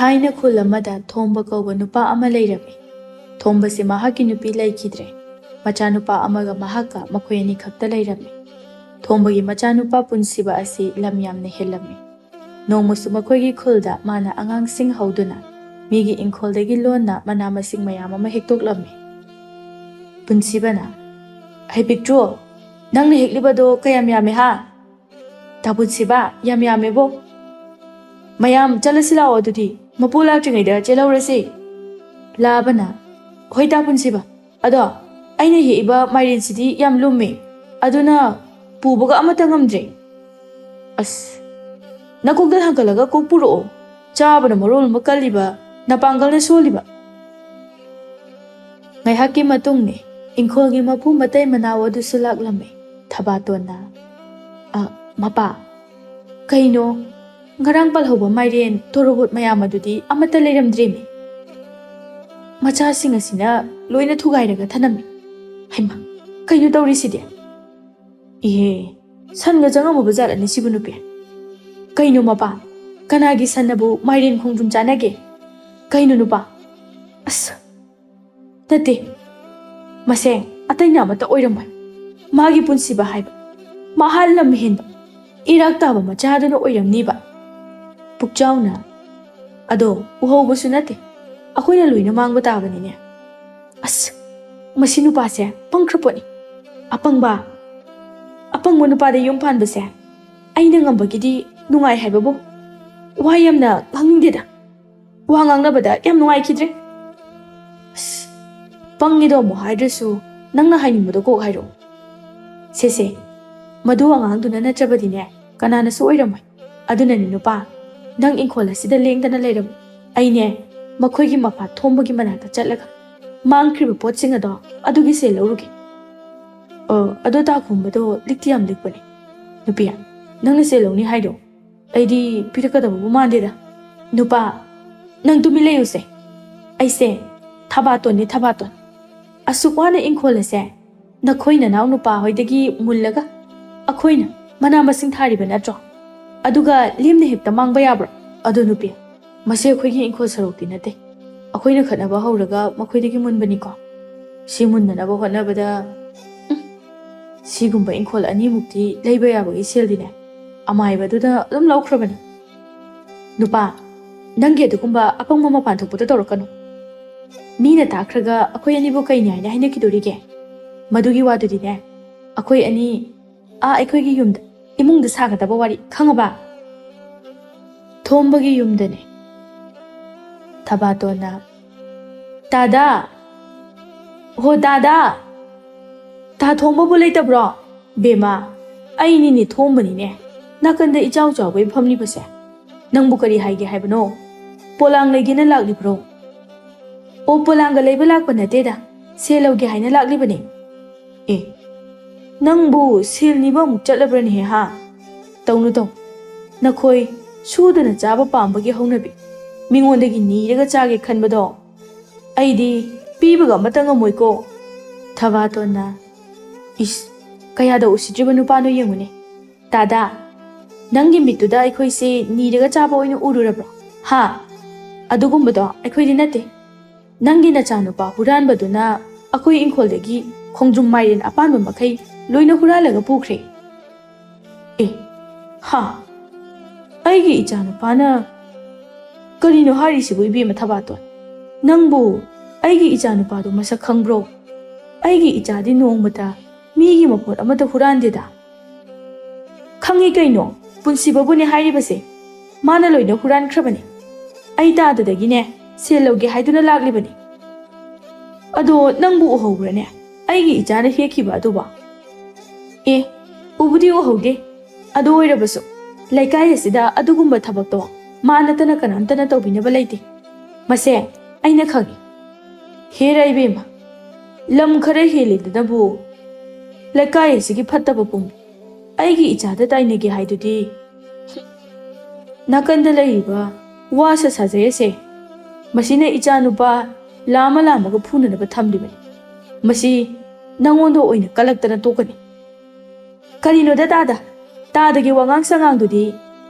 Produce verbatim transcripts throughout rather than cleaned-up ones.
ꯊꯥꯏꯅ ꯈꯨꯜ ꯑꯃꯗ ꯊꯣꯝꯕ ꯀꯧꯕ ꯅꯨꯄꯥ ꯑꯃ ꯂꯩꯔꯝꯃꯤ꯫ ꯊꯣꯝꯕꯁꯤ ꯃꯍꯥꯛꯀꯤ ꯅꯨꯄꯤ ꯂꯩꯈꯤꯗ꯭ꯔꯦ꯫ ꯃꯆꯥꯅꯨꯄꯥ ꯑꯃꯒ ꯃꯍꯥꯛꯀ ꯃꯈꯣꯏ ꯑꯅꯤ ꯈꯛꯇ ꯂꯩꯔꯝꯃꯤ꯫ ꯊꯣꯝꯕꯒꯤ ꯃꯆꯥꯅꯨꯄꯥ ꯄꯨꯟꯁꯤꯕ ꯑꯁꯤ ꯂꯝ ꯌꯥꯝꯅ ꯍꯦꯜꯂꯝꯃꯤ꯫ ꯅꯣꯡꯃꯁꯨ ꯃꯈꯣꯏꯒꯤ ꯈꯨꯜꯗ ꯃꯥꯅ ꯑꯉꯥꯡꯁꯤꯡ ꯍꯧꯗꯨꯅ ꯃꯤꯒꯤ ꯏꯪꯈꯣꯜꯗꯒꯤ ꯂꯣꯟꯅ ꯃꯅꯥ ꯃꯁꯤꯡ ꯃꯌꯥꯝ ꯑꯃ ꯍꯦꯛꯇꯣꯛꯂꯝꯃꯤ꯫ ꯄꯨꯟꯁꯤꯕꯅ, "ꯍꯩ ꯄꯤꯛꯇ꯭ꯔꯨ, ꯅꯪꯅ ꯍꯦꯛꯂꯤꯕꯗꯣ ꯀꯌꯥꯝ ꯌꯥꯝꯃꯦ ꯍꯥ?" "ꯇꯥ ꯄꯨꯟꯁꯤꯕ, ꯌꯥꯝ ꯌꯥꯝꯃꯦꯕꯣ꯫ ꯃꯌꯥꯝ ꯆꯠꯂꯁꯤ ꯂꯥꯛꯑꯣ ꯑꯗꯨꯗꯤ, ꯃꯄꯨ ꯂꯥꯛꯇ꯭ꯔꯤꯉꯩꯗ ꯆꯦꯜꯍꯧꯔꯁꯤ꯫" ꯂꯥꯕꯅ, "ꯍꯣꯏ ꯇꯥ ꯄꯨꯟꯁꯤꯕ, ꯑꯗꯣ ꯑꯩꯅ ꯍꯦꯛꯏꯕ ꯃꯥꯏꯔꯦꯟꯁꯤꯗꯤ ꯌꯥꯝ ꯂꯨꯝꯃꯦ, ꯑꯗꯨꯅ ꯄꯨꯕꯒ ꯑꯃꯠꯇ ꯉꯝꯗ꯭ꯔꯦ꯫" "ꯑꯁ, ꯅꯀꯣꯛꯇ ꯊꯥꯡꯒꯠꯂꯒ ꯀꯣꯛ ꯄꯨꯔꯛꯑꯣ, ꯆꯥꯕꯅ ꯃꯔꯣꯜ ꯑꯃ ꯀꯜꯂꯤꯕ, ꯅꯄꯥꯡꯒꯜꯅ ꯁꯣꯜꯂꯤꯕ꯫" ꯉꯥꯏꯍꯥꯛꯀꯤ ꯃꯇꯨꯡꯅꯤ, ꯏꯪꯈꯣꯜꯒꯤ ꯃꯄꯨ ꯃꯇꯩ ꯃꯅꯥꯎ ꯑꯗꯨꯁꯨ ꯂꯥꯛꯂꯝꯃꯤ꯫ ꯊꯕꯥꯇꯣꯟꯅ, "ꯑ, ꯃꯄꯥ, ꯀꯩꯅꯣ, ꯉꯔꯥꯡ ꯄꯥꯜꯍꯧꯕ ꯃꯥꯏꯔꯦꯟ, ꯇꯣꯔꯣꯕꯣꯠ ꯃꯌꯥꯝ ꯑꯗꯨꯗꯤ ꯑꯃꯠꯇ ꯂꯩꯔꯝꯗ꯭ꯔꯦꯃꯤ꯫ ꯃꯆꯥꯁꯤꯡ ꯑꯁꯤꯅ ꯂꯣꯏꯅ ꯊꯨꯒꯥꯏꯔꯒ ꯊꯅꯝꯃꯤ꯫ ꯍꯩꯃꯥ, ꯀꯩꯅꯣ ꯇꯧꯔꯤꯁꯤꯗꯤ? ꯏꯍꯦ, ꯁꯟꯒ ꯆꯪꯉꯝꯃꯕ ꯖꯥꯠꯂꯅꯦ ꯁꯤꯕꯨ ꯅꯨꯄꯤ? ꯀꯩꯅꯣ ꯃꯄꯥ, ꯀꯅꯥꯒꯤ ꯁꯟꯅꯕꯨ ꯃꯥꯏꯔꯦꯟ ꯈꯣꯡꯗ꯭ꯔꯨꯝ ꯆꯥꯅꯒꯦ? ꯀꯩꯅꯣ ꯅꯨꯄꯥ? ꯑꯁ, ꯅꯠꯇꯦ, ꯃꯁꯦ ꯑꯇꯩꯅ ꯑꯃꯠꯇ ꯑꯣꯏꯔꯝꯃꯣꯏ꯫ ꯃꯥꯒꯤ ꯄꯨꯟꯁꯤꯕ ꯍꯥꯏꯕ ꯃꯍꯥ ꯂꯝ ꯍꯦꯟꯕ ꯏꯔꯥꯛ ꯇꯥꯕ ꯃꯆꯥꯗꯨꯅ ꯑꯣꯏꯔꯝꯅꯤꯕ꯫" ꯄꯨꯛꯆꯥꯎꯅ, "ꯑꯗꯣ ꯎꯍꯧꯕꯁꯨ ꯅꯠꯇꯦ, ꯑꯩꯈꯣꯏꯅ ꯂꯣꯏꯅ ꯃꯥꯡꯕ ꯇꯥꯕꯅꯤꯅꯦ꯫ ꯑꯁ, ꯃꯁꯤ ꯅꯨꯄꯥꯁꯦ ꯄꯪꯈ꯭ꯔ ꯄꯣꯠꯅꯤ꯫ ꯑꯄꯪꯕ, ꯑꯄꯪꯕ ꯅꯨꯄꯥꯗ ꯌꯨꯝ ꯄꯥꯟꯕꯁꯦ ꯑꯩꯅ ꯉꯝꯕꯒꯤꯗꯤ ꯅꯨꯡꯉꯥꯏ ꯍꯥꯏꯕꯕꯨ ꯋꯥ ꯌꯥꯝꯅ ꯉꯥꯡꯅꯤꯡꯗꯦꯗ꯫ ꯋꯥ ꯉꯥꯡꯅꯕꯗ ꯌꯥꯝ ꯅꯨꯡꯉꯥꯏꯈꯤꯗ꯭ꯔꯦ꯫" "ꯑꯁ, ꯄꯪꯉꯤꯗꯣ ꯑꯃꯨꯛ ꯍꯥꯏꯗ꯭ꯔꯁꯨ, ꯅꯪꯅ ꯍꯥꯏꯅꯤꯡꯕꯗꯣ ꯀꯣꯛ ꯍꯥꯏꯔꯛꯑꯣ꯫" "ꯁꯦ ꯁꯦ, ꯃꯗꯨ ꯑꯉꯥꯡꯗꯨꯅ ꯅꯠꯇ꯭ꯔꯕꯗꯤꯅꯦ ꯀꯅꯥꯅꯁꯨ ꯑꯣꯏꯔꯝꯃꯣꯏ꯫ ꯑꯗꯨꯅꯅꯦ ꯅꯨꯄꯥ, ꯅꯪ ꯏꯪꯈꯣꯜ ꯑꯁꯤꯗ ꯂꯦꯡꯗꯅ ꯂꯩꯔꯝꯃꯨ꯫ ꯑꯩꯅꯦ ꯃꯈꯣꯏꯒꯤ ꯃꯄꯥ ꯊꯣꯝꯕꯒꯤ ꯃꯅꯥꯛꯇ ꯆꯠꯂꯒ ꯃꯥꯡꯈ꯭ꯔꯤꯕ ꯄꯣꯠꯁꯤꯡ ꯑꯗꯣ ꯑꯗꯨꯒꯤ ꯁꯦꯜ ꯂꯧꯔꯨꯒꯦ꯫" "ꯑꯣ, ꯑꯗꯣ ꯇꯥ ꯈꯣꯝꯕꯗꯣ ꯂꯤꯛꯇꯤ ꯌꯥꯝ ꯂꯤꯛꯄꯅꯦ꯫ ꯅꯨꯄꯤ, ꯅꯪꯅ ꯁꯦꯜ ꯂꯧꯅꯤ ꯍꯥꯏꯗꯣ ꯑꯩꯗꯤ ꯄꯤꯔꯛꯀꯗꯕꯕꯨ ꯃꯥꯟꯗꯦꯗ꯫" "ꯅꯨꯄꯥ, ꯅꯪ ꯇꯨꯃꯤꯟ ꯂꯩꯌꯨꯁꯦ꯫ ꯑꯩꯁꯦ ꯊꯕꯥꯇꯣꯟꯅꯤ, ꯊꯕꯥꯇꯣꯟ꯫ ꯑꯁꯨꯛ ꯋꯥꯅ ꯏꯪꯈꯣꯜ ꯑꯁꯦ ꯅꯈꯣꯏ ꯅꯅꯥꯎ ꯅꯨꯄꯥ ꯍꯣꯏꯗꯒꯤ ꯃꯨꯜꯂꯒ ꯑꯩꯈꯣꯏꯅ ꯃꯅꯥ ꯃꯁꯤꯡ ꯊꯥꯔꯤꯕ ꯅꯠꯇ꯭ꯔꯣ? ꯑꯗꯨꯒ ꯂꯦꯝꯅ ꯍꯦꯛꯇ ꯃꯥꯡꯕ ꯌꯥꯕ꯭ꯔꯣ? ꯑꯗꯣ ꯅꯨꯄꯤ, ꯃꯁꯤ ꯑꯩꯈꯣꯏꯒꯤ ꯏꯪꯈꯣꯜ ꯁꯔꯨꯛꯇꯤ ꯅꯠꯇꯦ꯫ ꯑꯩꯈꯣꯏꯅ ꯈꯠꯅꯕ ꯍꯧꯔꯒ ꯃꯈꯣꯏꯗꯒꯤ ꯃꯨꯟꯕꯅꯤꯀꯣ꯫ ꯁꯤ ꯃꯨꯟꯅꯅꯕ ꯍꯣꯠꯅꯕꯗ, ꯎꯝ, ꯁꯤꯒꯨꯝꯕ ꯏꯪꯈꯣꯜ ꯑꯅꯤꯃꯨꯛꯇꯤ ꯂꯩꯕ ꯌꯥꯕꯒꯤ ꯁꯦꯜꯗꯤꯅꯦ ꯑꯃꯥꯏꯕꯗꯨꯗ ꯑꯗꯨꯝ ꯂꯧꯈ꯭ꯔꯕꯅꯤ꯫ ꯅꯨꯄꯥ, ꯅꯪꯒꯤ ꯑꯗꯨꯒꯨꯝꯕ ꯑꯄꯪꯕ ꯃꯄꯥꯟ ꯊꯣꯛꯄꯗꯣ ꯇꯧꯔꯛꯀꯅꯨ꯫ ꯃꯤꯅ ꯇꯥꯈ꯭ꯔꯒ ꯑꯩꯈꯣꯏ ꯑꯅꯤꯕꯨ ꯀꯩꯅꯤ ꯍꯥꯏꯅ ꯍꯥꯏꯅꯈꯤꯗꯣꯔꯤꯒꯦ? ꯃꯗꯨꯒꯤ ꯋꯥꯗꯨꯗꯤꯅꯦ, ꯑꯩꯈꯣꯏ ꯑꯅꯤ ꯑꯥ ꯑꯩꯈꯣꯏꯒꯤ ꯌꯨꯝꯗ, ꯏꯃꯨꯡꯗ ꯁꯥꯒꯗꯕ ꯋꯥꯔꯤ, ꯈꯪꯉꯕ? ꯊꯣꯝꯕꯒꯤ ꯌꯨꯝꯗꯅꯦ꯫ ꯊꯕꯥꯇꯣꯟꯅ, "ꯇꯥꯗꯥ! ꯍꯣ ꯇꯥꯗꯥ! ꯇꯥ ꯊꯣꯝꯕꯕꯨ ꯂꯩꯇꯕ꯭ꯔꯣ?" "ꯕꯦꯝꯃ, ꯑꯩꯅꯤꯅꯦ ꯊꯣꯝꯕꯅꯤꯅꯦ, ꯅꯥꯀꯟꯗ ꯏꯆꯥꯎ ꯆꯥꯎꯕꯩ ꯐꯝꯂꯤꯕꯁꯦ꯫ ꯅꯪꯕꯨ ꯀꯔꯤ ꯍꯥꯏꯒꯦ ꯍꯥꯏꯕꯅꯣ? ꯄꯣꯂꯥꯡ ꯂꯩꯒꯦꯅ ꯂꯥꯛꯂꯤꯕ꯭ꯔꯣ?" "ꯑꯣ, ꯄꯣꯂꯥꯡꯒ ꯂꯩꯕ ꯂꯥꯛꯄ ꯅꯠꯇꯦꯗ, ꯁꯦꯜ ꯂꯧꯒꯦ ꯍꯥꯏꯅ ꯂꯥꯛꯂꯤꯕꯅꯦ꯫" "ꯑꯦ, ꯅꯪꯕꯨ ꯁꯦꯜ ꯅꯤꯕ ꯑꯃꯨꯛ ꯆꯠꯂꯕ꯭ꯔꯅꯦꯍꯦ, ꯍꯥ? ꯇꯧꯅꯨ, ꯇꯧ꯫ ꯅꯈꯣꯏ ꯁꯨꯗꯅ ꯆꯥꯕ ꯄꯥꯝꯕꯒꯤ ꯍꯧꯅꯕꯤ, ꯃꯤꯉꯣꯟꯗꯒꯤ ꯅꯤꯔꯒ ꯆꯥꯒꯦ ꯈꯟꯕꯗꯣ, ꯑꯩꯗꯤ ꯄꯤꯕꯒ ꯑꯃꯠꯇ ꯉꯝꯃꯣꯏꯀꯣ꯫" ꯊꯕꯥꯇꯣꯟꯅ, "ꯏꯁ, ꯀꯌꯥꯗ ꯎꯁꯤꯠꯇ꯭ꯔꯤꯕ ꯅꯨꯄꯥꯅꯣ ꯌꯦꯡꯉꯨꯅꯦ꯫ ꯇꯥꯗꯥ, ꯅꯪꯒꯤ ꯃꯤꯠꯇꯨꯗ ꯑꯩꯈꯣꯏꯁꯦ ꯅꯤꯔꯒ ꯆꯥꯕ ꯑꯣꯏꯅ ꯎꯔꯨꯔꯕ꯭ꯔꯣ? ꯍꯥ? ꯑꯗꯨꯒꯨꯝꯕꯗꯣ ꯑꯩꯈꯣꯏꯗꯤ ꯅꯠꯇꯦ꯫ ꯅꯪꯒꯤ ꯅꯆꯥꯅꯨꯄꯥ ꯍꯨꯔꯥꯟꯕꯗꯨꯅ ꯑꯩꯈꯣꯏ ꯏꯪꯈꯣꯜꯗꯒꯤ ꯈꯣꯡꯗ꯭ꯔꯨꯝ ꯃꯥꯏꯔꯦꯟ ꯑꯄꯥꯟꯕ ꯃꯈꯩ ꯂꯣꯏꯅ ꯍꯨꯔꯥꯜꯂꯒ ꯄꯨꯈ꯭ꯔꯦ꯫" "ꯑꯦ, ꯍꯥ? ꯑꯩꯒꯤ ꯏꯆꯥꯅꯨꯄꯥꯅ ꯀꯔꯤꯅꯣ ꯍꯥꯏꯔꯤꯁꯤꯕꯨ, ꯏꯕꯦꯝꯃ ꯊꯕꯥꯇꯣꯟ? ꯅꯪꯕꯨ ꯑꯩꯒꯤ ꯏꯆꯥꯅꯨꯄꯥꯗꯨ ꯃꯁꯛ ꯈꯪꯕ꯭ꯔꯣ? ꯑꯩꯒꯤ ꯏꯆꯥꯗꯤ ꯅꯣꯡꯃꯇ ꯃꯤꯒꯤ ꯃꯄꯣꯠ ꯑꯃꯠꯇ ꯍꯨꯔꯥꯟꯗꯦꯗ꯫" "ꯈꯪꯉꯤ ꯀꯩꯅꯣ, ꯄꯨꯟꯁꯤꯕꯕꯨꯅꯦ ꯍꯥꯏꯔꯤꯕꯁꯦ꯫ ꯃꯥꯅ ꯂꯣꯏꯅ ꯍꯨꯔꯥꯟꯈ꯭ꯔꯕꯅꯤ꯫ ꯑꯩ ꯇꯥꯗꯗꯒꯤꯅꯦ ꯁꯦꯜ ꯂꯧꯒꯦ ꯍꯥꯏꯗꯨꯅ ꯂꯥꯛꯂꯤꯕꯅꯤ꯫ ꯑꯗꯣ ꯅꯪꯕꯨ ꯎꯍꯧꯕ꯭ꯔꯅꯦ, ꯑꯩꯒꯤ ꯏꯆꯥꯅ ꯍꯦꯛꯈꯤꯕ ꯑꯗꯨꯕꯣ?" "ꯑꯦ, ꯎꯕꯨꯗꯤ ꯎꯍꯧꯗꯦ꯫ ꯑꯗꯨ ꯑꯣꯏꯔꯕꯁꯨ ꯂꯩꯀꯥꯏ ꯑꯁꯤꯗ ꯑꯗꯨꯒꯨꯝꯕ ꯊꯕꯛꯇꯣ ꯃꯥ ꯅꯠꯇꯅ ꯀꯅꯥꯝꯇꯅ ꯇꯧꯕꯤꯅꯕ ꯂꯩꯇꯦ꯫ ꯃꯁꯦ ꯑꯩꯅ ꯈꯪꯉꯤ꯫ ꯍꯦꯔꯥ ꯏꯕꯦꯝꯃ, ꯂꯝ ꯈꯔ ꯍꯦꯜꯂꯤꯗꯅꯕꯨ ꯂꯩꯀꯥꯏ ꯑꯁꯤꯒꯤ ꯐꯠꯇꯕ ꯄꯨꯝꯃꯤ꯫ ꯑꯩꯒꯤ ꯏꯆꯥꯗ ꯇꯥꯏꯅꯒꯦ ꯍꯥꯏꯗꯨꯗꯤ ꯅꯥꯀꯟꯗ ꯂꯩꯔꯤꯕ ꯋꯥ ꯁꯥ ꯁꯥꯖꯩ ꯑꯁꯦ, ꯃꯁꯤꯅ ꯏꯆꯥ ꯅꯨꯄꯥ ꯂꯥꯝꯃ ꯂꯥꯝꯃꯒ ꯐꯨꯅꯅꯕ ꯊꯝꯂꯤꯕꯅꯤ꯫ ꯃꯁꯤ ꯅꯪꯉꯣꯟꯗ ꯑꯣꯏꯅ ꯀꯜꯂꯛꯇꯅ ꯇꯣꯛꯀꯅꯤ꯫" "ꯀꯔꯤꯅꯣꯗ ꯇꯥꯗ? ꯇꯥꯗꯒꯤ ꯋꯥꯉꯥꯡ ꯁꯉꯥꯡꯗꯨꯗꯤ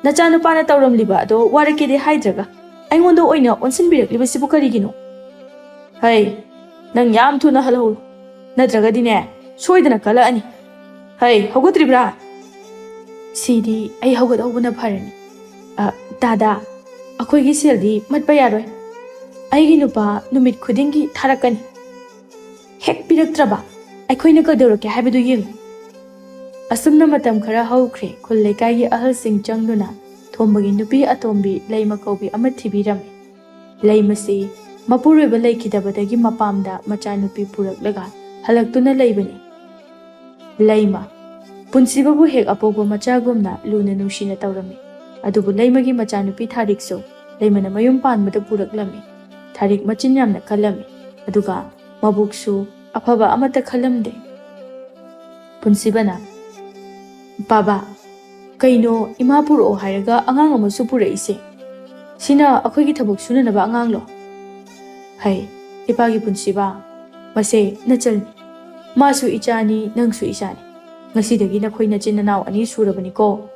ꯅꯆꯥꯅꯨꯄꯥꯅ ꯇꯧꯔꯝꯂꯤꯕ ꯑꯗꯣ ꯋꯥꯔꯛꯀꯦꯗꯤ ꯍꯥꯏꯗ꯭ꯔꯒ?" ꯑꯩꯉꯣꯟꯗ ꯑꯣꯏꯅ ꯑꯣꯟꯁꯤꯟꯕꯤꯔꯛꯂꯤꯕꯁꯤꯕꯨ ꯀꯔꯤꯒꯤꯅꯣ? ꯍꯩ, ꯅꯪ ꯌꯥꯝ ꯊꯨꯅ ꯍꯜꯍꯧꯔꯣ, ꯅꯠꯇ꯭ꯔꯒꯗꯤꯅꯦ, ꯁꯣꯏꯗꯅ ꯀꯜꯂꯛꯑꯅꯤ꯫ ꯍꯩ, ꯍꯧꯒꯠꯇ꯭ꯔꯤꯕ꯭ꯔꯥ? ꯁꯤꯗꯤ ꯑꯩ ꯍꯧꯒꯠꯍꯧꯕꯅ ꯐꯔꯅꯤ꯫ ꯑ, ꯗꯥꯗꯥ, ꯑꯩꯈꯣꯏꯒꯤ ꯁꯦꯜꯗꯤ ꯃꯠꯄ ꯌꯥꯔꯣꯏ꯫ ꯑꯩꯒꯤ ꯅꯨꯄꯥ ꯅꯨꯃꯤꯠ ꯈꯨꯗꯤꯡꯒꯤ ꯊꯥꯔꯛꯀꯅꯤ꯫ ꯍꯦꯛ ꯄꯤꯔꯛꯇ꯭ꯔꯕ, ꯑꯩꯈꯣꯏꯅ ꯀꯩꯗꯧꯔꯛꯀꯦ ꯍꯥꯏꯕꯗꯨ ꯌꯦꯡꯉꯨ꯫ ꯑꯁꯨꯝꯅ ꯃꯇꯝ ꯈꯔ ꯍꯧꯈ꯭ꯔꯦ꯫ ꯈꯨꯜ ꯂꯩꯀꯥꯏꯒꯤ ꯑꯍꯜꯁꯤꯡ ꯆꯪꯗꯨꯅ ꯊꯣꯝꯕꯒꯤ ꯅꯨꯄꯤ ꯑꯇꯣꯝꯕꯤ ꯂꯩꯃ ꯀꯧꯕꯤ ꯑꯃ ꯊꯤꯕꯤꯔꯝꯃꯤ꯫ ꯂꯩꯃꯁꯤ ꯃꯄꯨꯔꯣꯏꯕ ꯂꯩꯈꯤꯗꯕꯗꯒꯤ ꯃꯄꯥꯝꯗ ꯃꯆꯥꯅꯨꯄꯤ ꯄꯨꯔꯛꯂꯒ ꯍꯜꯂꯛꯇꯨꯅ ꯂꯩꯕꯅꯤ꯫ ꯂꯩꯃ ꯄꯨꯟꯁꯤꯕꯕꯨ ꯍꯦꯛ ꯑꯄꯣꯛꯄ ꯃꯆꯥꯒꯨꯝꯅ ꯂꯨꯅ ꯅꯨꯡꯁꯤꯅ ꯇꯧꯔꯝꯃꯤ꯫ ꯑꯗꯨꯕꯨ ꯂꯩꯃꯒꯤ ꯃꯆꯥꯅꯨꯄꯤ ꯊꯥꯔꯤꯛꯁꯨ ꯂꯩꯃꯅ ꯃꯌꯨꯝ ꯄꯥꯟꯕꯗ ꯄꯨꯔꯛꯂꯝꯃꯤ꯫ ꯊꯥꯔꯤꯛ ꯃꯆꯤꯟ ꯌꯥꯝꯅ ꯀꯜꯂꯝꯃꯤ, ꯑꯗꯨꯒ ꯃꯕꯨꯛꯁꯨ ꯑꯐꯕ ꯑꯃꯠꯇ ꯈꯜꯂꯝꯗꯦ꯫ ꯄꯨꯟꯁꯤꯕꯅ, "ꯕꯥꯕꯥ, ꯀꯩꯅꯣ ꯏꯃꯥ ꯄꯨꯔꯛꯑꯣ ꯍꯥꯏꯔꯒ ꯑꯉꯥꯡ ꯑꯃꯁꯨ ꯄꯨꯔꯛꯏꯁꯦ? ꯁꯤꯅ ꯑꯩꯈꯣꯏꯒꯤ ꯊꯕꯛ ꯁꯨꯅꯅꯕ ꯑꯉꯥꯡꯂꯣ?" "ꯍꯩ, ꯏꯄꯥꯒꯤ ꯄꯨꯟꯁꯤꯕ, ꯃꯁꯦ ꯅꯆꯜꯅꯤ꯫ ꯃꯥꯁꯨ ꯏꯆꯥꯅꯤ, ꯅꯪꯁꯨ ꯏꯆꯥꯅꯤ꯫ ꯉꯁꯤꯗꯒꯤ ꯅꯈꯣꯏ ꯅꯆꯤꯟ ꯅꯅꯥꯎ ꯑꯅꯤ ꯁꯨꯔꯕꯅꯤꯀꯣ꯫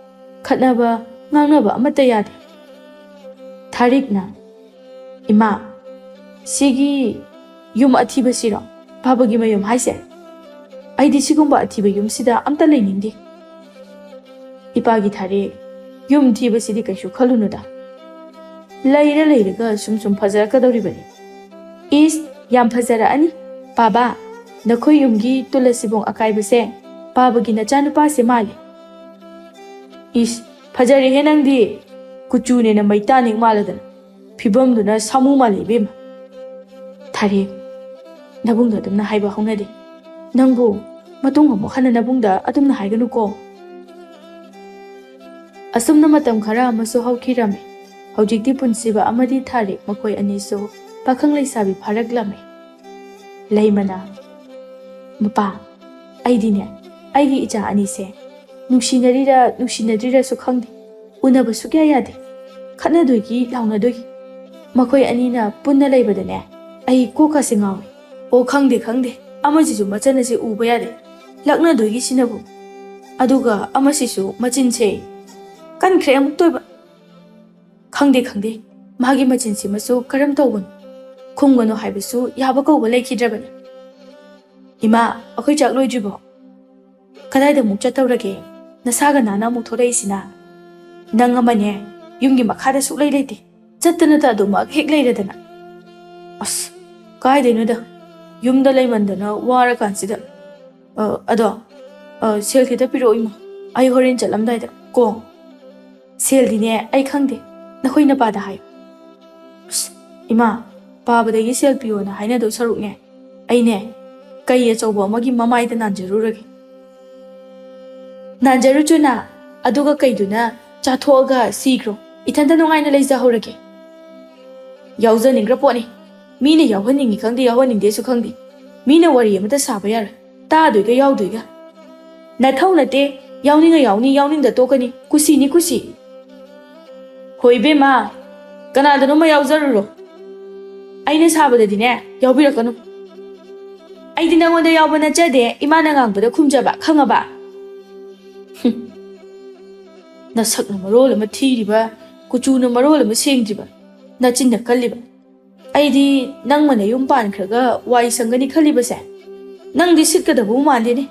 ꯈꯠꯅꯕ, ꯉꯥꯡꯅꯕ ꯑꯃꯠꯇ ꯌꯥꯗꯦ꯫" ꯊꯥꯔꯤꯛꯅ, "ꯏꯃꯥ, ꯁꯤꯒꯤ ꯌꯨꯝ ꯑꯊꯤꯕꯁꯤꯔꯣ ꯕꯥꯕꯥꯒꯤ ꯃꯌꯨꯝ ꯍꯥꯏꯁꯦ? ꯑꯩꯗꯤ ꯁꯤꯒꯨꯝꯕ ꯑꯊꯤꯕ ꯌꯨꯝꯁꯤꯗ ꯑꯝꯇ ꯂꯩꯅꯤꯡꯗꯦ꯫" "ꯏꯄꯥꯒꯤ ꯊꯥꯔꯤꯛ, ꯌꯨꯝ ꯊꯤꯕꯁꯤꯗꯤ ꯀꯩꯁꯨ ꯈꯜꯂꯨꯅꯨꯗ꯫ ꯂꯩꯔ ꯂꯩꯔꯒ ꯁꯨꯝ ꯁꯨꯝ ꯐꯖꯔꯛꯀꯗꯧꯔꯤꯕꯅꯤ꯫" "ꯏꯁ, ꯌꯥꯝ ꯐꯖꯔꯛꯑꯅꯤ꯫ ꯕꯥꯕꯥ, ꯅꯈꯣꯏ ꯌꯨꯝꯒꯤ ꯇꯨꯂꯁꯤꯕꯣꯡ ꯑꯀꯥꯏꯕꯁꯦ ꯕꯥꯕꯥꯒꯤ ꯅꯆꯥꯅꯨꯄꯥꯁꯦ ꯃꯥꯜꯂꯦ꯫" "ꯏꯁ, ꯐꯖꯔꯦꯍꯦ ꯅꯪꯗꯤ꯫ ꯀꯨꯆꯨꯅꯦꯅ ꯃꯩꯇꯥꯟ ꯍꯦꯛ ꯃꯥꯜꯂꯗꯅ꯫ ꯐꯤꯕꯝꯗꯨꯅ ꯁꯥꯃꯨ ꯃꯥꯜꯂꯦ ꯏꯕꯦꯝꯃ꯫" "ꯊꯥꯔꯤꯛ, ꯅꯕꯨꯡꯗꯣ ꯑꯗꯨꯝꯅ ꯍꯥꯏꯕ ꯍꯧꯅꯗꯦ꯫ ꯅꯪꯕꯨ ꯃꯇꯨꯡ ꯑꯃꯨꯛ ꯍꯟꯅ ꯅꯕꯨꯡꯗ ꯑꯗꯨꯝꯅ ꯍꯥꯏꯒꯅꯨꯀꯣ꯫" ꯑꯁꯨꯝꯅ ꯃꯇꯝ ꯈꯔ ꯑꯃꯁꯨ ꯍꯧꯈꯤꯔꯝꯃꯤ꯫ ꯍꯧꯖꯤꯛꯇꯤ ꯄꯨꯟꯁꯤꯕ ꯑꯃꯗꯤ ꯊꯥꯔꯤꯛ ꯃꯈꯣꯏ ꯑꯅꯤꯁꯨ ꯄꯥꯈꯪ ꯂꯩꯁꯥꯕꯤ ꯐꯥꯔꯛꯂꯝꯃꯤ꯫ ꯂꯩꯃꯅ, "ꯃꯄꯥ, ꯑꯩꯗꯤꯅꯦ, ꯑꯩꯒꯤ ꯏꯆꯥ ꯑꯅꯤꯁꯦ ꯅꯨꯡꯁꯤꯅꯔꯤꯔ ꯅꯨꯡꯁꯤꯅꯗ꯭ꯔꯤꯔꯁꯨ ꯈꯪꯗꯦ, ꯎꯅꯕ ꯁꯨꯛꯌꯥ ꯌꯥꯗꯦ꯫ ꯈꯠꯅꯗꯣꯏꯒꯤ ꯂꯥꯎꯅꯗꯣꯏꯒꯤ꯫ ꯃꯈꯣꯏ ꯑꯅꯤꯅ ꯄꯨꯟꯅ ꯂꯩꯕꯗꯅꯦ, ꯑꯩ ꯀꯣꯛꯀꯁꯦ ꯉꯥꯎꯏ꯫" "ꯑꯣ, ꯈꯪꯗꯦ, ꯈꯪꯗꯦ, ꯑꯃꯁꯤꯁꯨ ꯃꯆꯟ ꯑꯁꯦ ꯎꯕ ꯌꯥꯗꯦ, ꯂꯛꯅꯗꯣꯏꯒꯤꯁꯤꯅꯕꯨ꯫ ꯑꯗꯨꯒ ꯑꯃꯁꯤꯁꯨ ꯃꯆꯤꯟꯁꯦ ꯀꯟꯈ꯭ꯔꯦ ꯑꯃꯨꯛꯇꯣꯏꯕ꯫ ꯈꯪꯗꯦ, ꯈꯪꯗꯦ, ꯃꯥꯒꯤ ꯃꯆꯤꯟꯁꯤꯃꯁꯨ ꯀꯔꯝ ꯇꯧꯕꯅꯣ? ꯈꯨꯝꯒꯅꯨ ꯍꯥꯏꯕꯁꯨ ꯌꯥꯕ ꯀꯧꯕ ꯂꯩꯈꯤꯗ꯭ꯔꯕꯅꯤ꯫ "ꯏꯃꯥ, ꯑꯩꯈꯣꯏ ꯆꯥꯛ ꯂꯣꯏꯗ꯭ꯔꯤꯕꯣ? ꯀꯗꯥꯏꯗ ꯑꯃꯨꯛ ꯆꯠꯇꯧꯔꯒꯦ? ꯅꯁꯥꯒ ꯅꯥꯟꯅ ꯑꯃꯨꯛ ꯊꯣꯛꯂꯛꯏꯁꯤꯅ? ꯅꯪ ꯑꯃꯅꯦ, ꯌꯨꯝꯒꯤ ꯃꯈꯥꯗ ꯁꯨꯛꯂꯩ ꯂꯩꯇꯦ꯫ ꯆꯠꯇꯅꯇ ꯑꯗꯨꯃꯛ ꯍꯦꯛ ꯂꯩꯔꯗꯅ꯫ ꯑꯁ, ꯀꯥꯏꯗꯩꯅꯣꯗ, ꯌꯨꯝꯗ ꯂꯩꯃꯟꯗꯅ ꯋꯥꯔꯀꯥꯟꯁꯤꯗ꯫ ꯑ, ꯑꯗꯣ, ꯑ, ꯁꯦꯜ ꯈꯤꯇ ꯄꯤꯔꯛꯑꯣ ꯏꯃꯥ, ꯑꯩ ꯍꯣꯔꯦꯟ ꯆꯠꯂꯝꯗꯥꯏꯗ ꯀꯣ꯫ ꯁꯦꯜꯗꯤꯅꯦ ꯑꯩ ꯈꯪꯗꯦ, ꯅꯈꯣꯏ ꯅꯄꯥꯗ ꯍꯥꯏꯌꯨ꯫" ꯑꯁ, ꯏꯃꯥ, ꯄꯥꯕꯗꯒꯤ ꯁꯦꯜ ꯄꯤꯌꯣꯅ ꯍꯥꯏꯅꯗꯧ ꯁꯔꯨꯛꯅꯦ, ꯑꯩꯅꯦ ꯀꯩ ꯑꯆꯧꯕ ꯑꯃꯒꯤ ꯃꯃꯥꯏꯗ ꯅꯥꯟꯖꯔꯨꯔꯒꯦ꯫ "ꯅꯥꯟꯖꯔꯨꯆꯣꯅ, ꯑꯗꯨꯒ ꯀꯩꯗꯨꯅ ꯆꯥꯊꯣꯛꯑꯒ ꯁꯤꯈ꯭ꯔꯣ, ꯏꯊꯟꯇ ꯅꯨꯡꯉꯥꯏꯅ ꯂꯩꯖꯍꯧꯔꯒꯦ꯫" ꯌꯥꯎꯖꯅꯤꯡꯈ꯭ꯔ ꯄꯣꯠꯅꯤ꯫ ꯃꯤꯅ ꯌꯥꯎꯍꯟꯅꯤꯡꯉꯤ ꯈꯪꯗꯦ, ꯌꯥꯎꯍꯟꯅꯤꯡꯗꯦꯁꯨ ꯈꯪꯗꯦ꯫ ꯃꯤꯅ ꯋꯥꯔꯤ ꯑꯃꯇ ꯁꯥꯕ ꯌꯥꯔꯣꯏ, ꯇꯥꯗꯣꯏꯒ ꯌꯥꯎꯗꯣꯏꯒ꯫ ꯅꯊꯧ ꯅꯠꯇꯦ, ꯌꯥꯎꯅꯤꯡꯉ ꯌꯥꯎꯅꯤ, ꯌꯥꯎꯅꯤꯡꯗ ꯇꯣꯛꯀꯅꯤ, ꯀꯨꯁꯤꯅꯤ ꯀꯨꯁꯤ꯫ ꯍꯣꯏ ꯏꯕꯦꯝꯃ, ꯀꯅꯥꯗꯅꯣꯃ ꯌꯥꯎꯖꯔꯨꯔꯣ꯫ ꯑꯩꯅ ꯁꯥꯕꯗꯗꯤꯅꯦ, ꯌꯥꯎꯕꯤꯔꯛꯀꯅꯨ꯫ ꯑꯩꯗꯤ ꯅꯉꯣꯟꯗ ꯌꯥꯎꯕ ꯅꯠꯆꯗꯦ, ꯏꯃꯥꯅ ꯉꯥꯡꯕꯗ ꯈꯨꯝꯖꯕ, ꯈꯪꯉꯕ? ꯍꯨꯝ꯫ ꯅꯁꯛꯅ ꯃꯔꯣꯜ ꯑꯃ ꯊꯤꯔꯤꯕ, ꯀꯨꯆꯨꯅ ꯃꯔꯣꯜ ꯑꯃ ꯁꯦꯡꯗ꯭ꯔꯤꯕ, ꯅꯆꯤꯟꯅ ꯀꯜꯂꯤꯕ꯫ ꯑꯩꯗꯤ ꯅꯪꯃ ꯅꯌꯨꯝ ꯄꯥꯟꯈ꯭ꯔꯒ ꯋꯥꯏ ꯁꯪꯒꯅꯤ ꯈꯜꯂꯤꯕꯁꯦ, ꯅꯪꯗꯤ ꯁꯤꯠꯀꯗꯕꯕꯨ ꯃꯥꯟꯗꯦꯅꯦ꯫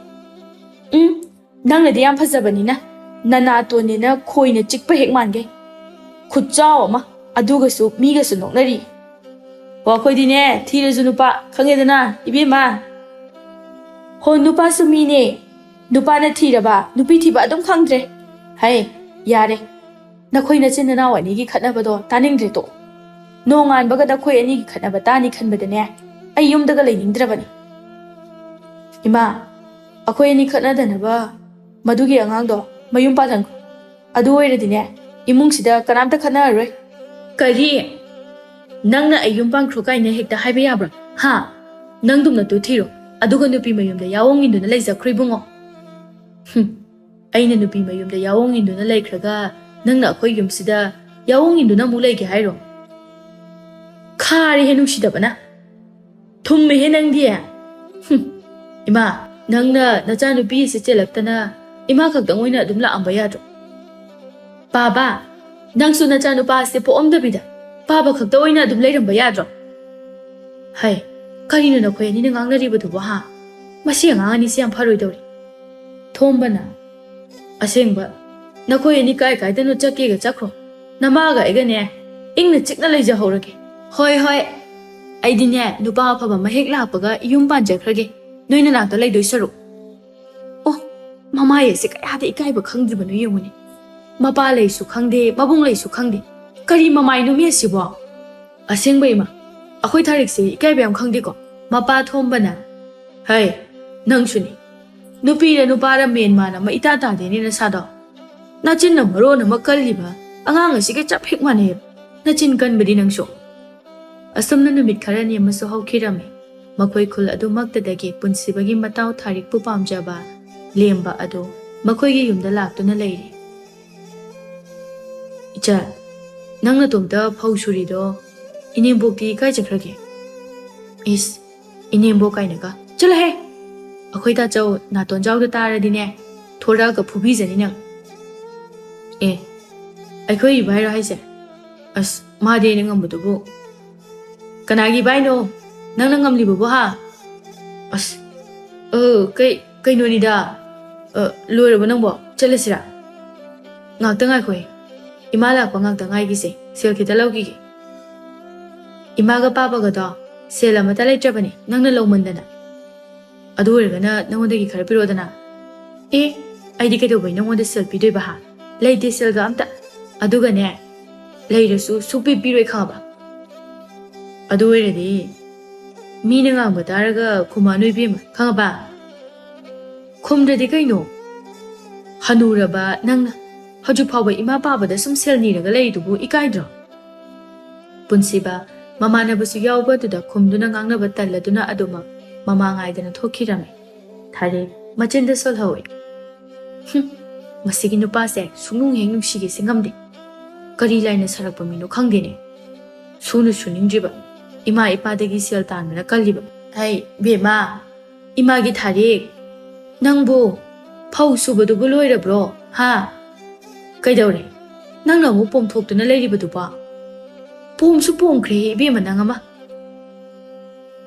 ꯎꯝ, ꯅꯪꯅꯗꯤ ꯌꯥꯝ ꯐꯖꯕꯅꯤꯅ, ꯅꯅꯥꯇꯣꯟꯅꯤꯅ ꯈꯣꯏꯅ ꯆꯤꯛꯄ ꯍꯦꯛ ꯃꯥꯟꯒꯩ꯫ ꯈꯨꯠꯆꯥꯎ ꯑꯃ, ꯑꯗꯨꯒꯁꯨ ꯃꯤꯒꯁꯨ ꯅꯣꯛꯅꯔꯤ꯫ ꯑꯣ, ꯑꯩꯈꯣꯏꯗꯤꯅꯦ, ꯊꯤꯔꯁꯨ ꯅꯨꯄꯥ, ꯈꯪꯉꯦꯗꯅ, ꯏꯕꯦꯝꯃ꯫ ꯍꯣ, ꯅꯨꯄꯥꯁꯨ ꯃꯤꯅꯦ꯫ ꯅꯨꯄꯥꯅ ꯊꯤꯔꯕ, ꯅꯨꯄꯤ ꯊꯤꯕ ꯑꯗꯨꯝ ꯈꯪꯗ꯭ꯔꯦ꯫ ꯍꯩ, ꯌꯥꯔꯦ꯫ ꯅꯈꯣꯏ ꯅꯆꯤꯟ ꯅꯅꯥꯎ ꯑꯅꯤꯒꯤ ꯈꯠꯅꯕꯗꯣ ꯇꯥꯅꯤꯡꯗ꯭ꯔꯦ ꯇꯣ꯫ ꯅꯣꯡꯉꯥꯟꯕꯒ ꯅꯈꯣꯏ ꯑꯅꯤꯒꯤ ꯈꯠꯅꯕ ꯇꯥꯅꯤ ꯈꯟꯕꯗꯅꯦ, ꯑꯩ ꯌꯨꯝꯗꯒ ꯂꯩꯅꯤꯡꯗ꯭ꯔꯕꯅꯤ꯫ ꯏꯃꯥ, ꯑꯩꯈꯣꯏ ꯑꯅꯤ ꯈꯠꯅꯗꯅꯕ ꯃꯗꯨꯒꯤ ꯑꯉꯥꯡꯗꯣ ꯃꯌꯨꯝ ꯄꯥꯜꯍꯟꯈ꯭ꯔꯣ꯫ ꯑꯗꯨ ꯑꯣꯏꯔꯗꯤꯅꯦ, ꯏꯃꯨꯡꯁꯤꯗ ꯀꯅꯥꯝꯇ ꯈꯠꯅꯔꯔꯣꯏ꯫ ꯀꯔꯤ? ꯅꯪꯅ ꯑꯩ ꯌꯨꯝ ꯄꯥꯟꯈ꯭ꯔꯣ ꯀꯥꯏꯅ ꯍꯦꯛꯇ ꯍꯥꯏꯕ ꯌꯥꯕ꯭ꯔꯥ? ꯍꯥ? ꯅꯪꯗꯨꯝ ꯅꯇꯨ ꯊꯤꯔꯣ, ꯑꯗꯨꯒ ꯅꯨꯄꯤ ꯃꯌꯨꯝꯗ ꯌꯥꯑꯣꯡ ꯏꯟꯗꯨꯅ ꯂꯩꯖꯈ꯭ꯔꯣ ꯏꯕꯨꯡꯉꯣ꯫ ꯍꯨꯝ, ꯑꯩꯅ ꯅꯨꯄꯤ ꯃꯌꯨꯝꯗ ꯌꯥꯑꯣꯡ ꯏꯟꯗꯨꯅ ꯂꯩꯈ꯭ꯔꯒ ꯅꯪꯅ ꯑꯩꯈꯣꯏ ꯌꯨꯝꯁꯤꯗ ꯌꯥꯑꯣꯡ ꯏꯟꯗꯨꯅ ꯑꯃꯨꯛ ꯂꯩꯒꯦ ꯍꯥꯏꯔꯣ? ꯈꯥꯔꯦꯍꯦ ꯅꯨꯡꯁꯤꯗꯕꯅ꯫ ꯊꯨꯝꯃꯦꯍꯦ ꯅꯪꯗꯤ꯫ ꯍꯨꯝ, ꯏꯃꯥ, ꯅꯪꯅ ꯅꯆꯥꯅꯨꯄꯤ ꯑꯁꯤ ꯆꯦꯜꯂꯛꯇꯅ ꯏꯃꯥ ꯈꯛꯇꯪ ꯑꯣꯏꯅ ꯑꯗꯨꯝ ꯂꯥꯛꯑꯝꯕ ꯌꯥꯗ꯭ꯔꯣ? ꯄꯥꯕ, ꯅꯪꯁꯨ ꯅꯆꯥꯅꯨꯄꯥ ꯑꯁꯦ ꯄꯣꯛꯑꯝꯗꯕꯤꯗ ꯄꯥꯕ ꯈꯛꯇ ꯑꯣꯏꯅ ꯑꯗꯨꯝ ꯂꯩꯔꯝꯕ ꯌꯥꯗ꯭ꯔꯣ? ꯍꯩ, ꯀꯔꯤꯅꯣ ꯅꯈꯣꯏ ꯑꯅꯤꯅ ꯉꯥꯡꯅꯔꯤꯕꯗꯨꯕꯣ, ꯍꯥ? ꯃꯁꯤ ꯑꯉꯥꯡ ꯑꯅꯤꯁꯤ ꯌꯥꯝ ꯐꯔꯣꯏꯗꯧꯔꯤ꯫ ꯊꯣꯝꯕꯅ, "ꯑꯁꯦꯡꯕ, ꯅꯈꯣꯏ ꯑꯅꯤ ꯀꯥꯏ ꯀꯥꯏꯗꯅꯣ ꯆꯠꯀꯦꯒ ꯆꯠꯈ꯭ꯔꯣ꯫ ꯅꯃꯥꯒ ꯑꯩꯒꯅꯦ, ꯏꯪꯅ ꯆꯤꯛꯅ ꯂꯩꯖꯍꯧꯔꯒꯦ꯫ ꯍꯣꯏ, ꯍꯣꯏ, ꯑꯩꯗꯤꯅꯦ, ꯅꯨꯄꯥ ꯑꯐꯕ ꯑꯃ ꯍꯦꯛ ꯂꯥꯛꯄꯒ ꯌꯨꯝ ꯄꯥꯟꯖꯈ꯭ꯔꯒꯦ, ꯅꯣꯏ ꯅꯅꯥꯛꯇ ꯂꯩꯗꯣꯏ ꯁꯔꯨꯛ꯫" ꯑꯣ, ꯃꯃꯥꯏ ꯑꯁꯦ ꯀꯌꯥꯗ ꯏꯀꯥꯏꯕ ꯈꯪꯗ꯭ꯔꯤꯕꯅꯣ ꯌꯦꯡꯉꯨꯅꯦ꯫ ꯃꯄꯥ ꯂꯩꯁꯨ ꯈꯪꯗꯦ, ꯃꯕꯨꯡ ꯂꯩꯁꯨ ꯈꯪꯗꯦ꯫ ꯀꯔꯤ ꯃꯃꯥꯏꯅꯣꯃꯤ ꯑꯁꯤꯕꯣ? ꯑꯁꯦꯡꯕ ꯏꯃꯥ, ꯑꯩꯈꯣꯏ ꯊꯥꯔꯤꯛꯁꯦ ꯏꯀꯥꯏꯕ ꯌꯥꯝ ꯈꯪꯗꯦꯀꯣ꯫ ꯃꯄꯥ ꯊꯣꯝꯕꯅ, "ꯍꯩ, ꯅꯪꯁꯨꯅꯤ꯫ ꯅꯨꯄꯤꯔ ꯅꯨꯄꯥꯔ ꯃꯦꯟ ꯃꯥꯟ ꯑꯃ ꯏꯇꯥ ꯇꯥꯗꯦꯅꯦ ꯅꯁꯥꯗꯣ꯫ ꯅꯆꯤꯟꯅ ꯃꯔꯣꯟ ꯑꯃ ꯀꯜꯂꯤꯕ, ꯑꯉꯥꯡ ꯑꯁꯤꯒ ꯆꯞ ꯍꯦꯛ ꯃꯥꯟꯅꯩ꯫ ꯅꯆꯤꯟ ꯀꯟꯕꯗꯤ ꯅꯪꯁꯨ꯫" ꯑꯁꯨꯝꯅ ꯅꯨꯃꯤꯠ ꯈꯔꯅꯤ ꯑꯃꯁꯨ ꯍꯧꯈꯤꯔꯝꯃꯤ꯫ ꯃꯈꯣꯏ ꯈꯨꯜ ꯑꯗꯨꯃꯛꯇꯗꯒꯤ ꯄꯨꯟꯁꯤꯕꯒꯤ ꯃꯇꯥꯎ ꯊꯥꯔꯤꯛꯄꯨ ꯄꯥꯝꯖꯕ ꯂꯦꯝꯕ ꯑꯗꯨ ꯃꯈꯣꯏꯒꯤ ꯌꯨꯝꯗ ꯂꯥꯛꯇꯨꯅ ꯂꯩꯔꯤ꯫ "ꯏꯆꯥ, ꯅꯪ ꯅꯇꯣꯝꯇ ꯐꯧ ꯁꯨꯔꯤꯗꯣ, ꯏꯅꯦꯝꯕꯣꯛꯇꯤ ꯀꯥꯏ ꯆꯠꯈ꯭ꯔꯒꯦ?" "ꯏꯁ, ꯏꯅꯦꯝꯕꯣꯛ ꯀꯥꯏꯅꯒ꯫ ꯆꯠꯂꯣꯍꯦ! ꯑꯩꯈꯣꯏ ꯇꯥꯆꯧ ꯅꯥꯇꯣꯟꯖꯥꯎꯗ ꯇꯥꯔꯗꯤꯅꯦ, ꯊꯣꯔꯛꯑꯒ ꯐꯨꯕꯤꯖꯅꯤ ꯅꯪ꯫" "ꯑꯦ, ꯑꯩꯈꯣꯏ ꯏꯕꯥꯏꯔꯣ ꯍꯥꯏꯁꯦ? ꯑꯁ, ꯃꯥꯗꯤ ꯑꯩꯅ ꯉꯝꯕꯗꯨꯕꯨ꯫" "ꯀꯅꯥꯒꯤ ꯏꯕꯥꯏꯅꯣ? ꯅꯪꯅ ꯉꯝꯂꯤꯕꯕꯨ ꯍꯥ?" "ꯑꯁ, ꯑ, ꯀꯩ, ꯀꯩꯅꯣꯅꯤꯗ, ꯑ, ꯂꯣꯏꯔꯕꯣ ꯅꯪꯕꯣ? ꯆꯠꯂꯁꯤꯔꯥ?" "ꯉꯥꯛꯇ ꯉꯥꯏꯈꯣꯍꯦ꯫ ꯏꯃꯥ ꯂꯥꯛꯄ ꯉꯥꯛꯇ ꯉꯥꯏꯒꯤꯁꯦ꯫ ꯁꯦꯜ ꯈꯤꯇ ꯂꯧꯈꯤꯒꯦ꯫" "ꯏꯃꯥꯒ ꯄꯥꯕꯒꯗꯣ ꯁꯦꯜ ꯑꯃꯠꯇ ꯂꯩꯇ꯭ꯔꯕꯅꯦ, ꯅꯪꯅ ꯂꯧꯃꯟꯗꯅ꯫" "ꯑꯗꯨ ꯑꯣꯏꯔꯒꯅ ꯅꯪꯉꯣꯟꯗꯒꯤ ꯈꯔ ꯄꯤꯔꯛꯑꯣꯗꯅ꯫" "ꯑꯦ, ꯑꯩꯗꯤ ꯀꯩꯗꯧꯕꯩ ꯅꯪꯉꯣꯟꯗ ꯁꯦꯜ ꯄꯤꯗꯣꯏꯕ ꯍꯥ? ꯂꯩꯇꯦ ꯁꯦꯜꯒ ꯑꯝꯇ꯫ ꯑꯗꯨꯒꯅꯦ, ꯂꯩꯔꯁꯨ ꯁꯨꯛꯄꯤ ꯄꯤꯔꯣꯏ, ꯈꯪꯉꯕ? ꯑꯗꯨ ꯑꯣꯏꯔꯗꯤ ꯃꯤꯅ ꯉꯥꯡꯕ ꯇꯥꯔꯒ ꯈꯨꯝꯃꯛꯑꯅꯨ ꯏꯕꯦꯝꯃ, ꯈꯪꯉꯕ? ꯈꯨꯝꯗ꯭ꯔꯗꯤ ꯀꯩꯅꯣ? ꯍꯅꯨꯔꯕ ꯅꯪꯅ ꯍꯧꯖꯤꯛ ꯐꯥꯎꯕ ꯏꯃꯥ ꯄꯥꯕꯗ ꯁꯨꯝ ꯁꯦꯜ ꯅꯤꯔꯒ ꯂꯩꯔꯤꯗꯨꯕꯨ ꯏꯀꯥꯏꯗ꯭ꯔꯣ?" ꯄꯨꯟꯁꯤꯕ, ꯃꯃꯥꯟꯅꯕꯁꯨ ꯌꯥꯎꯕ ꯑꯗꯨꯗ ꯈꯨꯝꯗꯨꯅ ꯉꯥꯡꯅꯕ ꯇꯜꯂꯗꯨꯅ ꯑꯗꯨꯃꯛ ꯃꯃꯥ ꯉꯥꯏꯗꯅ ꯊꯣꯛꯈꯤꯔꯝꯃꯤ꯫ ꯊꯥꯔꯤꯛ ꯃꯆꯤꯟꯗ ꯁꯣꯜꯍꯧꯏ꯫ "ꯍꯨꯝ, ꯃꯁꯤꯒꯤ ꯅꯨꯄꯥꯁꯦ ꯁꯨꯡꯅꯨꯡ ꯍꯦꯛ ꯅꯨꯡꯁꯤꯒꯦꯁꯦ ꯉꯝꯗꯦ꯫ ꯀꯔꯤ ꯂꯥꯏꯅ ꯁꯥꯔꯛꯄ ꯃꯤꯅꯣ ꯈꯪꯗꯦꯅꯦ꯫ ꯁꯨꯅ ꯁꯨꯅꯤꯡꯗ꯭ꯔꯤꯕ, ꯏꯃꯥ ꯏꯄꯥꯗꯒꯤ ꯁꯦꯜ ꯇꯥꯟꯕꯅ ꯀꯜꯂꯤꯕ꯫" "ꯍꯩ, ꯕꯦꯝꯃ, ꯏꯃꯥꯒꯤ ꯊꯥꯔꯤꯛ, ꯅꯪꯕꯨ ꯐꯧ ꯁꯨꯕꯗꯨꯕꯨ ꯂꯣꯏꯔꯕ꯭ꯔꯣ? ꯍꯥ? ꯀꯩꯗꯧꯔꯦ? ꯅꯪꯅ ꯑꯃꯨꯛ ꯄꯣꯝꯊꯣꯛꯇꯨꯅ ꯂꯩꯔꯤꯕꯗꯨꯕꯣ?" ꯄꯣꯝꯁꯨ ꯄꯣꯝꯈ꯭ꯔꯦ ꯏꯕꯦꯝꯃ ꯅꯪ ꯑꯃ꯫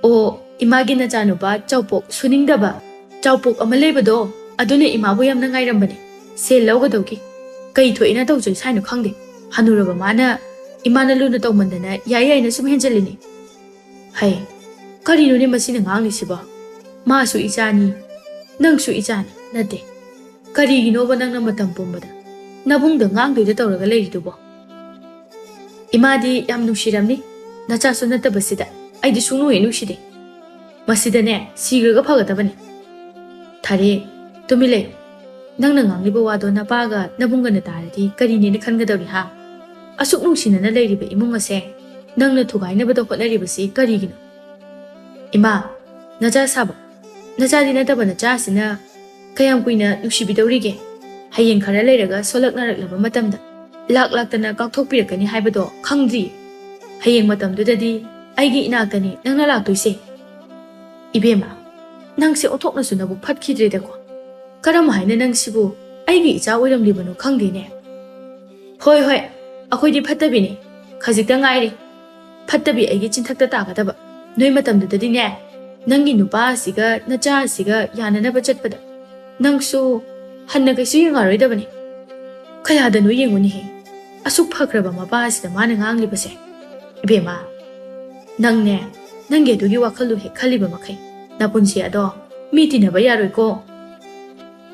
ꯑꯣ, ꯏꯃꯥꯒꯤ ꯅꯆꯥꯅꯨꯄꯥ ꯆꯥꯎꯄꯣꯛ ꯁꯨꯅꯤꯡꯗꯕ ꯆꯥꯎꯄꯣꯛ ꯑꯃ ꯂꯩꯕꯗꯣ, ꯑꯗꯨꯅ ꯏꯃꯥꯕꯨ ꯌꯥꯝꯅ ꯉꯥꯏꯔꯝꯕꯅꯦ꯫ ꯁꯦꯜ ꯂꯧꯒꯗꯧꯒꯤ꯫ ꯀꯩ ꯊꯣꯛꯏꯅ ꯇꯧꯖꯩ ꯁꯥꯏꯅꯣ ꯈꯪꯗꯦ꯫ ꯍꯅꯨꯔꯕ ꯃꯥꯅ ꯏꯃꯥꯅ ꯂꯨꯅ ꯇꯧꯃꯟꯗꯅ ꯌꯥꯏ ꯌꯥꯏꯅ ꯁꯨꯝ ꯍꯦꯟꯖꯜꯂꯤꯅꯦ꯫ ꯍꯩ, ꯀꯔꯤꯅꯣꯅꯦ ꯃꯁꯤꯅ ꯉꯥꯡꯂꯤꯁꯤꯕꯣ? ꯃꯥꯁꯨ ꯏꯆꯥꯅꯤ, ꯅꯪꯁꯨ ꯏꯆꯥꯅꯤ, ꯅꯠꯇꯦ? ꯀꯔꯤꯒꯤꯅꯣꯕ ꯅꯪꯅ ꯃꯇꯝ ꯄꯨꯝꯕꯗ ꯅꯕꯨꯡꯗ ꯉꯥꯡꯗꯣꯏꯗ ꯇꯧꯔꯒ ꯂꯩꯔꯤꯗꯨꯕꯣ? ꯏꯃꯥꯗꯤ ꯌꯥꯝ ꯅꯨꯡꯁꯤꯔꯝꯅꯤ, ꯅꯆꯥꯁꯨ ꯅꯠꯇꯕꯁꯤꯗ꯫ ꯑꯩꯗꯤ ꯁꯨꯡꯅꯨ ꯍꯦꯛ ꯅꯨꯡꯁꯤꯗꯦ꯫ ꯃꯁꯤꯗꯅꯦ, ꯁꯤꯈ꯭ꯔꯒ ꯐꯒꯗꯕꯅꯤ꯫ ꯊꯥꯔꯦ, ꯇꯨꯃꯤꯟ ꯂꯩꯌꯨ꯫ ꯅꯪꯅ ꯉꯥꯡꯂꯤꯕ ꯋꯥꯗꯣ ꯅꯄꯥꯒ ꯅꯕꯨꯡꯒꯅ ꯇꯥꯔꯗꯤ ꯀꯔꯤꯅꯦꯅ ꯈꯟꯒꯗꯧꯔꯤ, ꯍꯥ? ꯑꯁꯨꯛ ꯅꯨꯡꯁꯤꯅꯅ ꯂꯩꯔꯤꯕ ꯏꯃꯨꯡ ꯑꯁꯦ ꯅꯪꯅ ꯊꯨꯒꯥꯏꯅꯕꯗ ꯍꯣꯠꯅꯔꯤꯕꯁꯤ ꯀꯔꯤꯒꯤꯅꯣ? ꯏꯃꯥ, ꯅꯆꯥ ꯁꯥꯕ, ꯅꯆꯥꯗꯤ ꯅꯠꯇꯕ ꯅꯆꯥ ꯑꯁꯤꯅ ꯀꯌꯥꯝ ꯀꯨꯏꯅ ꯅꯨꯡꯁꯤꯕꯤꯗꯧꯔꯤꯒꯦ? ꯍꯌꯦꯡ ꯈꯔ ꯂꯩꯔꯒ ꯁꯣꯜꯂꯛꯅꯔꯛꯂꯕ ꯃꯇꯝꯗ ꯂꯥꯛ ꯂꯥꯛꯇꯅ ꯀꯥꯎꯊꯣꯛꯄꯤꯔꯛꯀꯅꯤ ꯍꯥꯏꯕꯗꯣ ꯈꯪꯗ꯭ꯔꯤ? ꯍꯌꯦꯡ ꯃꯇꯝꯗꯨꯗꯗꯤ ꯑꯩꯒꯤ ꯏꯅꯥꯛꯇꯅꯤ ꯅꯪꯅ ꯂꯥꯛꯇꯣꯏꯁꯦ꯫ ꯏꯕꯦꯝꯃ, ꯅꯪꯁꯦ ꯑꯣꯟꯊꯣꯛꯅꯁꯨ ꯅꯕꯨꯛ ꯐꯠꯈꯤꯗ꯭ꯔꯦꯗꯀꯣ꯫ ꯀꯔꯝ ꯍꯥꯏꯅ ꯅꯪꯁꯤꯕꯨ ꯑꯩꯒꯤ ꯏꯆꯥ ꯑꯣꯏꯔꯝꯂꯤꯕꯅꯣ ꯈꯪꯗꯦꯅꯦ꯫ ꯍꯣꯏ, ꯍꯣꯏ, ꯑꯩꯈꯣꯏꯗꯤ ꯐꯠꯇꯕꯤꯅꯤ꯫ ꯈꯖꯤꯛꯇ ꯉꯥꯏꯔꯦ ꯐꯠꯇꯕꯤ ꯑꯩꯒꯤ ꯆꯤꯟꯊꯛꯇ ꯇꯥꯒꯗꯕ꯫ ꯅꯣꯏ ꯃꯇꯝꯗꯨꯗꯗꯤꯅꯦ, ꯅꯪꯒꯤ ꯅꯨꯄꯥ ꯑꯁꯤꯒ ꯅꯆꯥ ꯑꯁꯤꯒ ꯌꯥꯅꯅꯕ ꯆꯠꯄꯗ ꯅꯪꯁꯨ ꯍꯟꯅ ꯀꯩꯁꯨ ꯌꯦꯡꯉꯔꯣꯏꯗꯕꯅꯤ꯫ ꯀꯌꯥꯗꯅꯣ ꯌꯦꯡꯉꯨꯅꯦꯍꯦ, ꯑꯁꯨꯛ ꯐꯈ꯭ꯔꯕ ꯃꯄꯥ ꯑꯁꯤꯗ ꯃꯥꯅ ꯉꯥꯡꯂꯤꯕꯁꯦ꯫ ꯏꯕꯦꯝꯃ, ꯅꯪꯅꯦ, ꯅꯪꯒꯤ ꯑꯗꯨꯒꯤ ꯋꯥꯈꯜꯗꯨ ꯍꯦꯛ ꯈꯜꯂꯤꯕ ꯃꯈꯩ ꯅꯄꯨꯟꯁꯤ ꯑꯗꯣ ꯃꯤ ꯇꯤꯟꯅꯕ ꯌꯥꯔꯣꯏꯀꯣ꯫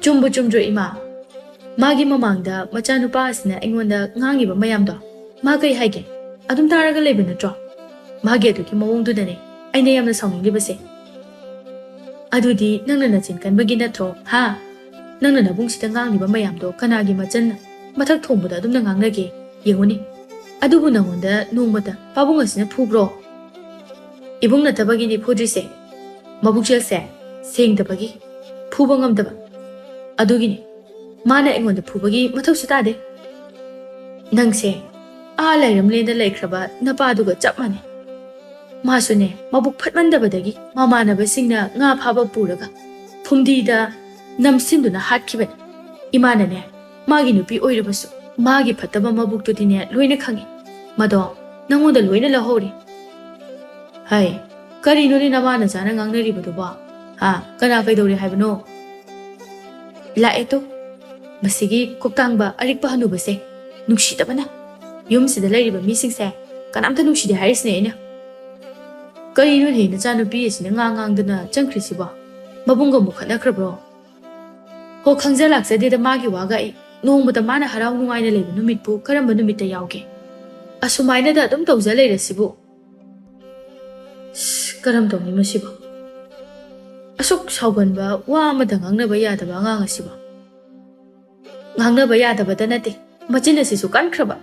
ꯆꯨꯝꯕꯨ ꯆꯨꯝꯗ꯭ꯔꯣ ꯏꯃꯥ? ꯃꯥꯒꯤ ꯃꯃꯥꯡꯗ ꯃꯆꯥꯅꯨꯄꯥ ꯑꯁꯤꯅ ꯑꯩꯉꯣꯟꯗ ꯉꯥꯡꯉꯤꯕ ꯃꯌꯥꯝꯗꯣ ꯃꯥ ꯀꯩ ꯍꯥꯏꯒꯦ? ꯑꯗꯨꯝ ꯇꯥꯔꯒ ꯂꯩꯕ ꯅꯠꯇ꯭ꯔꯣ? ꯃꯥꯒꯤ ꯑꯗꯨꯒꯤ ꯃꯑꯣꯡꯗꯨꯗꯅꯦ ꯑꯩꯅ ꯌꯥꯝꯅ ꯁꯥꯎꯅꯤꯡꯂꯤꯕꯁꯦ꯫ ꯑꯗꯨꯗꯤ ꯅꯪꯅ ꯅꯆꯤꯟ ꯀꯟꯕꯒꯤ ꯅꯠꯇ꯭ꯔꯣ, ꯍꯥ? ꯅꯪꯅ ꯅꯕꯨꯡꯁꯤꯗ ꯉꯥꯡꯂꯤꯕ ꯃꯌꯥꯝꯗꯣ ꯀꯅꯥꯒꯤ ꯃꯆꯟꯅ ꯃꯊꯛ ꯊꯣꯡꯕꯗ ꯑꯗꯨꯝꯅ ꯉꯥꯡꯅꯒꯦ? ꯌꯦꯡꯉꯨꯅꯦ, ꯑꯗꯨꯕꯨ ꯅꯉꯣꯟꯗ ꯅꯣꯡꯃꯇ ꯄꯥꯕꯨꯡ ꯑꯁꯤꯅ ꯐꯨꯕ꯭ꯔꯣ? ꯏꯕꯨꯡ ꯅꯠꯇꯕꯒꯤꯅꯤ ꯐꯨꯗ꯭ꯔꯤꯁꯦ, ꯃꯕꯨꯛꯆꯦꯜꯁꯦ ꯁꯦꯡꯗꯕꯒꯤ ꯐꯨꯕ ꯉꯝꯗꯕ꯫ ꯑꯗꯨꯒꯤꯅꯤ ꯃꯥꯅ ꯑꯩꯉꯣꯟꯗ ꯐꯨꯕꯒꯤ ꯃꯊꯧꯁꯨ ꯇꯥꯗꯦ꯫ ꯅꯪꯁꯦ ꯑꯥ ꯂꯥꯏꯔꯝꯂꯦꯟꯗ ꯂꯩꯈ꯭ꯔꯕ ꯅꯄꯥꯗꯨꯒ ꯆꯞ ꯃꯥꯟꯅꯩ꯫ ꯃꯥꯁꯨꯅꯦ, ꯃꯕꯨꯛ ꯐꯠꯃꯟꯗꯕꯗꯒꯤ ꯃꯃꯥꯟꯅꯕꯁꯤꯡꯅ ꯉꯥ ꯐꯥꯕ ꯄꯨꯔꯒ ꯐꯨꯝꯗꯤꯗ ꯅꯝꯁꯤꯟꯗꯨꯅ ꯍꯥꯠꯈꯤꯕꯅꯤ꯫ ꯏꯃꯥꯅꯅꯦ, ꯃꯥꯒꯤ ꯅꯨꯄꯤ ꯑꯣꯏꯔꯕꯁꯨ ꯃꯥꯒꯤ ꯐꯠꯇꯕ ꯃꯕꯨꯛꯇꯨꯗꯤꯅꯦ ꯂꯣꯏꯅ ꯈꯪꯉꯤ꯫ ꯃꯗꯣ ꯅꯪꯉꯣꯟꯗ ꯂꯣꯏꯅ ꯂꯧꯍꯧꯔꯦ꯫ ꯍꯥꯏ, ꯀꯔꯤꯅꯣꯅꯦ ꯅꯃꯥ ꯅꯆꯥꯅ ꯉꯥꯡꯅꯔꯤꯕꯗꯨꯕꯣ? ꯍꯥ? ꯀꯅꯥ ꯀꯩꯗꯧꯔꯦ ꯍꯥꯏꯕꯅꯣ? ꯂꯥꯛꯑꯦ ꯇꯨ꯫ ꯃꯁꯤꯒꯤ ꯀꯣꯛꯇꯥꯡꯕ ꯑꯔꯤꯛꯄ ꯍꯅꯨꯕꯁꯦ꯫ ꯅꯨꯡꯁꯤꯗꯕꯅ꯫ ꯌꯨꯝꯁꯤꯗ ꯂꯩꯔꯤꯕ ꯃꯤꯁꯤꯡꯁꯦ ꯀꯅꯥꯝꯇ ꯅꯨꯡꯁꯤꯗꯦ ꯍꯥꯏꯔꯤꯁꯤꯅꯦ ꯑꯩꯅ꯫ ꯀꯔꯤꯅꯣꯅꯦ ꯅꯆꯥꯅꯨꯄꯤ ꯑꯁꯤꯅ ꯉꯥꯡ ꯉꯥꯡꯗꯅ ꯆꯪꯈ꯭ꯔꯤꯁꯤꯕꯣ? ꯃꯕꯨꯡꯒ ꯑꯃꯨꯛ ꯈꯠꯅꯈ꯭ꯔꯕ꯭ꯔꯣ? ꯍꯣ, ꯈꯪꯖ ꯂꯥꯛꯆꯗꯦꯗ ꯃꯥꯒꯤ ꯋꯥꯒ ꯑꯩ꯫ ꯅꯣꯡꯃꯇ ꯃꯥꯅ ꯍꯔꯥꯎ ꯅꯨꯡꯉꯥꯏꯅ ꯂꯩꯕ ꯅꯨꯃꯤꯠꯄꯨ ꯀꯔꯝꯕ ꯅꯨꯃꯤꯠꯇ ꯌꯥꯎꯒꯦ? ꯑꯁꯨꯃꯥꯏꯅꯗ ꯑꯗꯨꯝ ꯇꯧꯖ ꯂꯩꯔꯁꯤꯕꯨ? ꯁ, ꯀꯔꯝ ꯇꯧꯅꯤ ꯃꯁꯤꯕꯨ? ꯑꯁꯨꯛ ꯁꯥꯎꯒꯟꯕ, ꯋꯥ ꯑꯃꯇ ꯉꯥꯡꯅꯕ ꯌꯥꯗꯕ ꯑꯉꯥꯡ ꯑꯁꯤꯕꯨ? ꯉꯥꯡꯅꯕ ꯌꯥꯗꯕꯗ ꯅꯠꯇꯦ, ꯃꯆꯤꯟ ꯑꯁꯤꯁꯨ ꯀꯟꯈ꯭ꯔꯕ꯫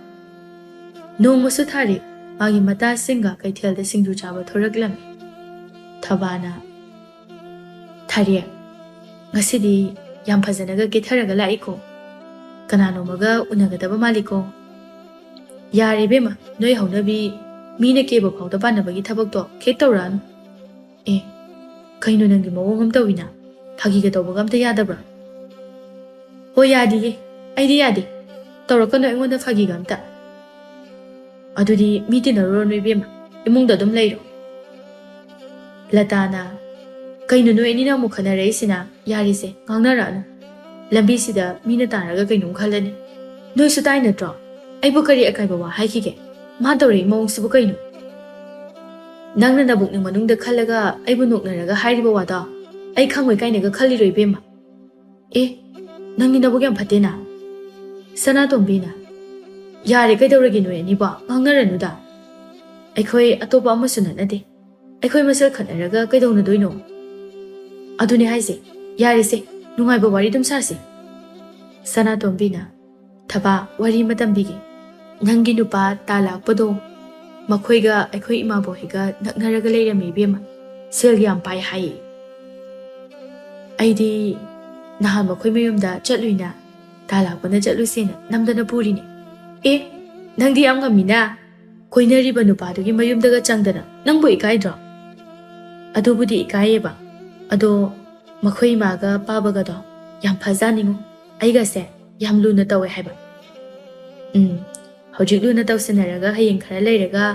ꯅꯣꯡꯃꯁꯨ ꯊꯥꯔꯤ ꯃꯥꯒꯤ ꯃꯇꯥꯁꯤꯡꯒ ꯀꯩꯊꯦꯜꯗ ꯁꯤꯡꯖꯨ ꯆꯥꯕ ꯊꯣꯔꯛꯂꯝꯃꯤ꯫ ꯊꯕꯥꯅ, "ꯊꯥꯔꯤ, ꯉꯁꯤꯗꯤ ꯌꯥꯝ ꯐꯖꯅꯒ ꯀꯦꯊꯔꯒ ꯂꯥꯛꯏꯀꯣ꯫ ꯀꯅꯥꯅꯣꯝꯃꯒ ꯎꯅꯒꯗꯕ ꯃꯥꯜꯂꯤꯀꯣ꯫ ꯌꯥꯔꯦ ꯏꯕꯦꯝꯃ, ꯅꯣꯏ ꯍꯧꯅꯕꯤ ꯃꯤꯅ ꯀꯦꯕ ꯐꯥꯎꯗ ꯄꯥꯟꯅꯕꯒꯤ ꯊꯕꯛꯇꯣ ꯍꯦꯛ ꯇꯧꯔꯛꯑꯅꯨ꯫" "ꯑꯦ, ꯀꯩꯅꯣ ꯅꯪꯗꯤ ꯃꯑꯣꯡ ꯑꯃ ꯇꯧꯏꯅ? ꯐꯥꯒꯤꯒ ꯇꯧꯕꯒ ꯑꯝꯇ ꯌꯥꯗꯕ꯭ꯔꯥ?" "ꯍꯣꯏ, ꯌꯥꯗꯤꯌꯦ꯫ ꯑꯩꯗꯤ ꯌꯥꯗꯦ꯫ ꯇꯧꯔꯛꯀꯅꯨ ꯑꯩꯉꯣꯟꯗ ꯐꯥꯒꯤꯒ ꯑꯝꯇ꯫ ꯑꯗꯨꯗꯤ ꯃꯤ ꯇꯤꯟꯅꯔꯨꯔꯅꯨ ꯏꯕꯦꯝꯃ꯫ ꯏꯃꯨꯡꯗ ꯑꯗꯨꯝ ꯂꯩꯔꯣ꯫" ꯂꯇꯥꯅ, "ꯀꯩꯅꯣ ꯅꯣꯏ ꯑꯅꯤꯅ ꯑꯃꯨꯛ ꯈꯠꯅꯔꯛꯏꯁꯤꯅ? ꯌꯥꯔꯦꯁꯦ, ꯉꯥꯡꯅꯔꯛꯑꯅꯨ꯫ ꯂꯝꯕꯤꯁꯤꯗ ꯃꯤꯅ ꯇꯥꯔꯒ ꯀꯩꯅꯣꯝ ꯈꯜꯂꯅꯤ꯫ ꯅꯣꯏꯁꯨ ꯇꯥꯏ ꯅꯠꯇ꯭ꯔꯣ? ꯑꯩꯕꯨ ꯀꯔꯤ ꯑꯀꯥꯏꯕ ꯋꯥ ꯍꯥꯏꯈꯤꯒꯦ? ꯃꯥ ꯇꯧꯔꯛꯏ ꯃꯑꯣꯡꯁꯤꯕꯨ ꯀꯩꯅꯣ? ꯅꯪꯅ ꯅꯕꯨꯛꯅꯤꯡ ꯃꯅꯨꯡꯗ ꯈꯜꯂꯒ ꯑꯩꯕꯨ ꯅꯣꯛꯅꯔꯒ ꯍꯥꯏꯔꯤꯕ ꯋꯥꯗꯣ ꯑꯩ ꯈꯪꯉꯣꯏ ꯀꯥꯏꯅꯒ ꯈꯜꯂꯤꯔꯣ ꯏꯕꯦꯝꯃ?" "ꯑꯦ, ꯅꯪꯒꯤ ꯅꯕꯨꯛ ꯌꯥꯝ ꯐꯠꯇꯦꯅ꯫" ꯁꯅꯥꯇꯣꯝꯕꯤꯅ, "ꯌꯥꯔꯦ, ꯀꯩꯗꯧꯔꯒꯦ ꯅꯣꯏ ꯑꯅꯤꯕꯣ? ꯉꯥꯡꯅꯔꯅꯨꯗ꯫ ꯑꯩꯈꯣꯏ ꯑꯇꯣꯞꯄ ꯑꯃꯁꯨ ꯅꯠꯅꯗꯦ꯫ ꯑꯩꯈꯣꯏ ꯃꯁꯦꯜ ꯈꯠꯅꯔꯒ ꯀꯩꯗꯧꯅꯗꯣꯏꯅꯣ? ꯑꯗꯨꯅꯦ ꯍꯥꯏꯁꯦ꯫ ꯌꯥꯔꯦꯁꯦ, ꯅꯨꯡꯉꯥꯏꯕ ꯋꯥꯔꯤ ꯑꯗꯨꯝ ꯁꯥꯁꯦ꯫" ꯁꯅꯥꯇꯣꯝꯕꯤꯅ, "ꯊꯕꯥ, ꯋꯥꯔꯤ ꯑꯃ ꯇꯝꯕꯤꯒꯦ꯫ ꯅꯪꯒꯤ ꯅꯨꯄꯥ ꯇꯥ ꯂꯥꯛꯄꯗꯣ, ꯃꯈꯣꯏꯒ ꯑꯩꯈꯣꯏ ꯏꯃꯥꯕꯣꯛ ꯍꯣꯏꯒ ꯅꯛꯅꯔꯒ ꯂꯩꯔꯝꯃꯤ ꯏꯕꯦꯝꯃ꯫ ꯁꯦꯜ ꯌꯥꯝ ꯄꯥꯏ ꯍꯥꯏꯌꯦ꯫ ꯑꯩꯗꯤ ꯅꯍꯥꯟ ꯃꯈꯣꯏ ꯃꯌꯨꯝꯗ ꯆꯠꯂꯨꯏꯅ, ꯇꯥ ꯂꯥꯛꯄꯅ ꯆꯠꯂꯨꯁꯦꯅ ꯅꯝꯗꯅ ꯄꯨꯔꯤꯅꯦ꯫" "ꯑꯦ, ꯅꯪꯗꯤ ꯌꯥꯝ ꯉꯝꯃꯤꯅ꯫ ꯀꯣꯏꯅꯔꯤꯕ ꯅꯨꯄꯥꯗꯨꯒꯤ ꯃꯌꯨꯝꯗꯒ ꯆꯪꯗꯅ ꯅꯪꯕꯨ ꯏꯀꯥꯏꯗ꯭ꯔꯣ?" "ꯑꯗꯨꯕꯨꯗꯤ ꯏꯀꯥꯏꯌꯦꯕ꯫ ꯑꯗꯣ ꯃꯈꯣꯏ ꯏꯃꯥꯒ ꯄꯥꯕꯒꯗꯣ ꯌꯥꯝ ꯐꯖꯥꯅꯤꯡꯉꯣ꯫ ꯑꯩꯒꯁꯦ ꯌꯥꯝ ꯂꯨꯅ ꯇꯧꯋꯦ ꯍꯥꯏꯕ꯫" "ꯎꯝ, ꯍꯧꯖꯤꯛ ꯂꯨꯅ ꯇꯧꯁꯤꯟꯅꯔꯒ ꯍꯌꯦꯡ ꯈꯔ ꯂꯩꯔꯒ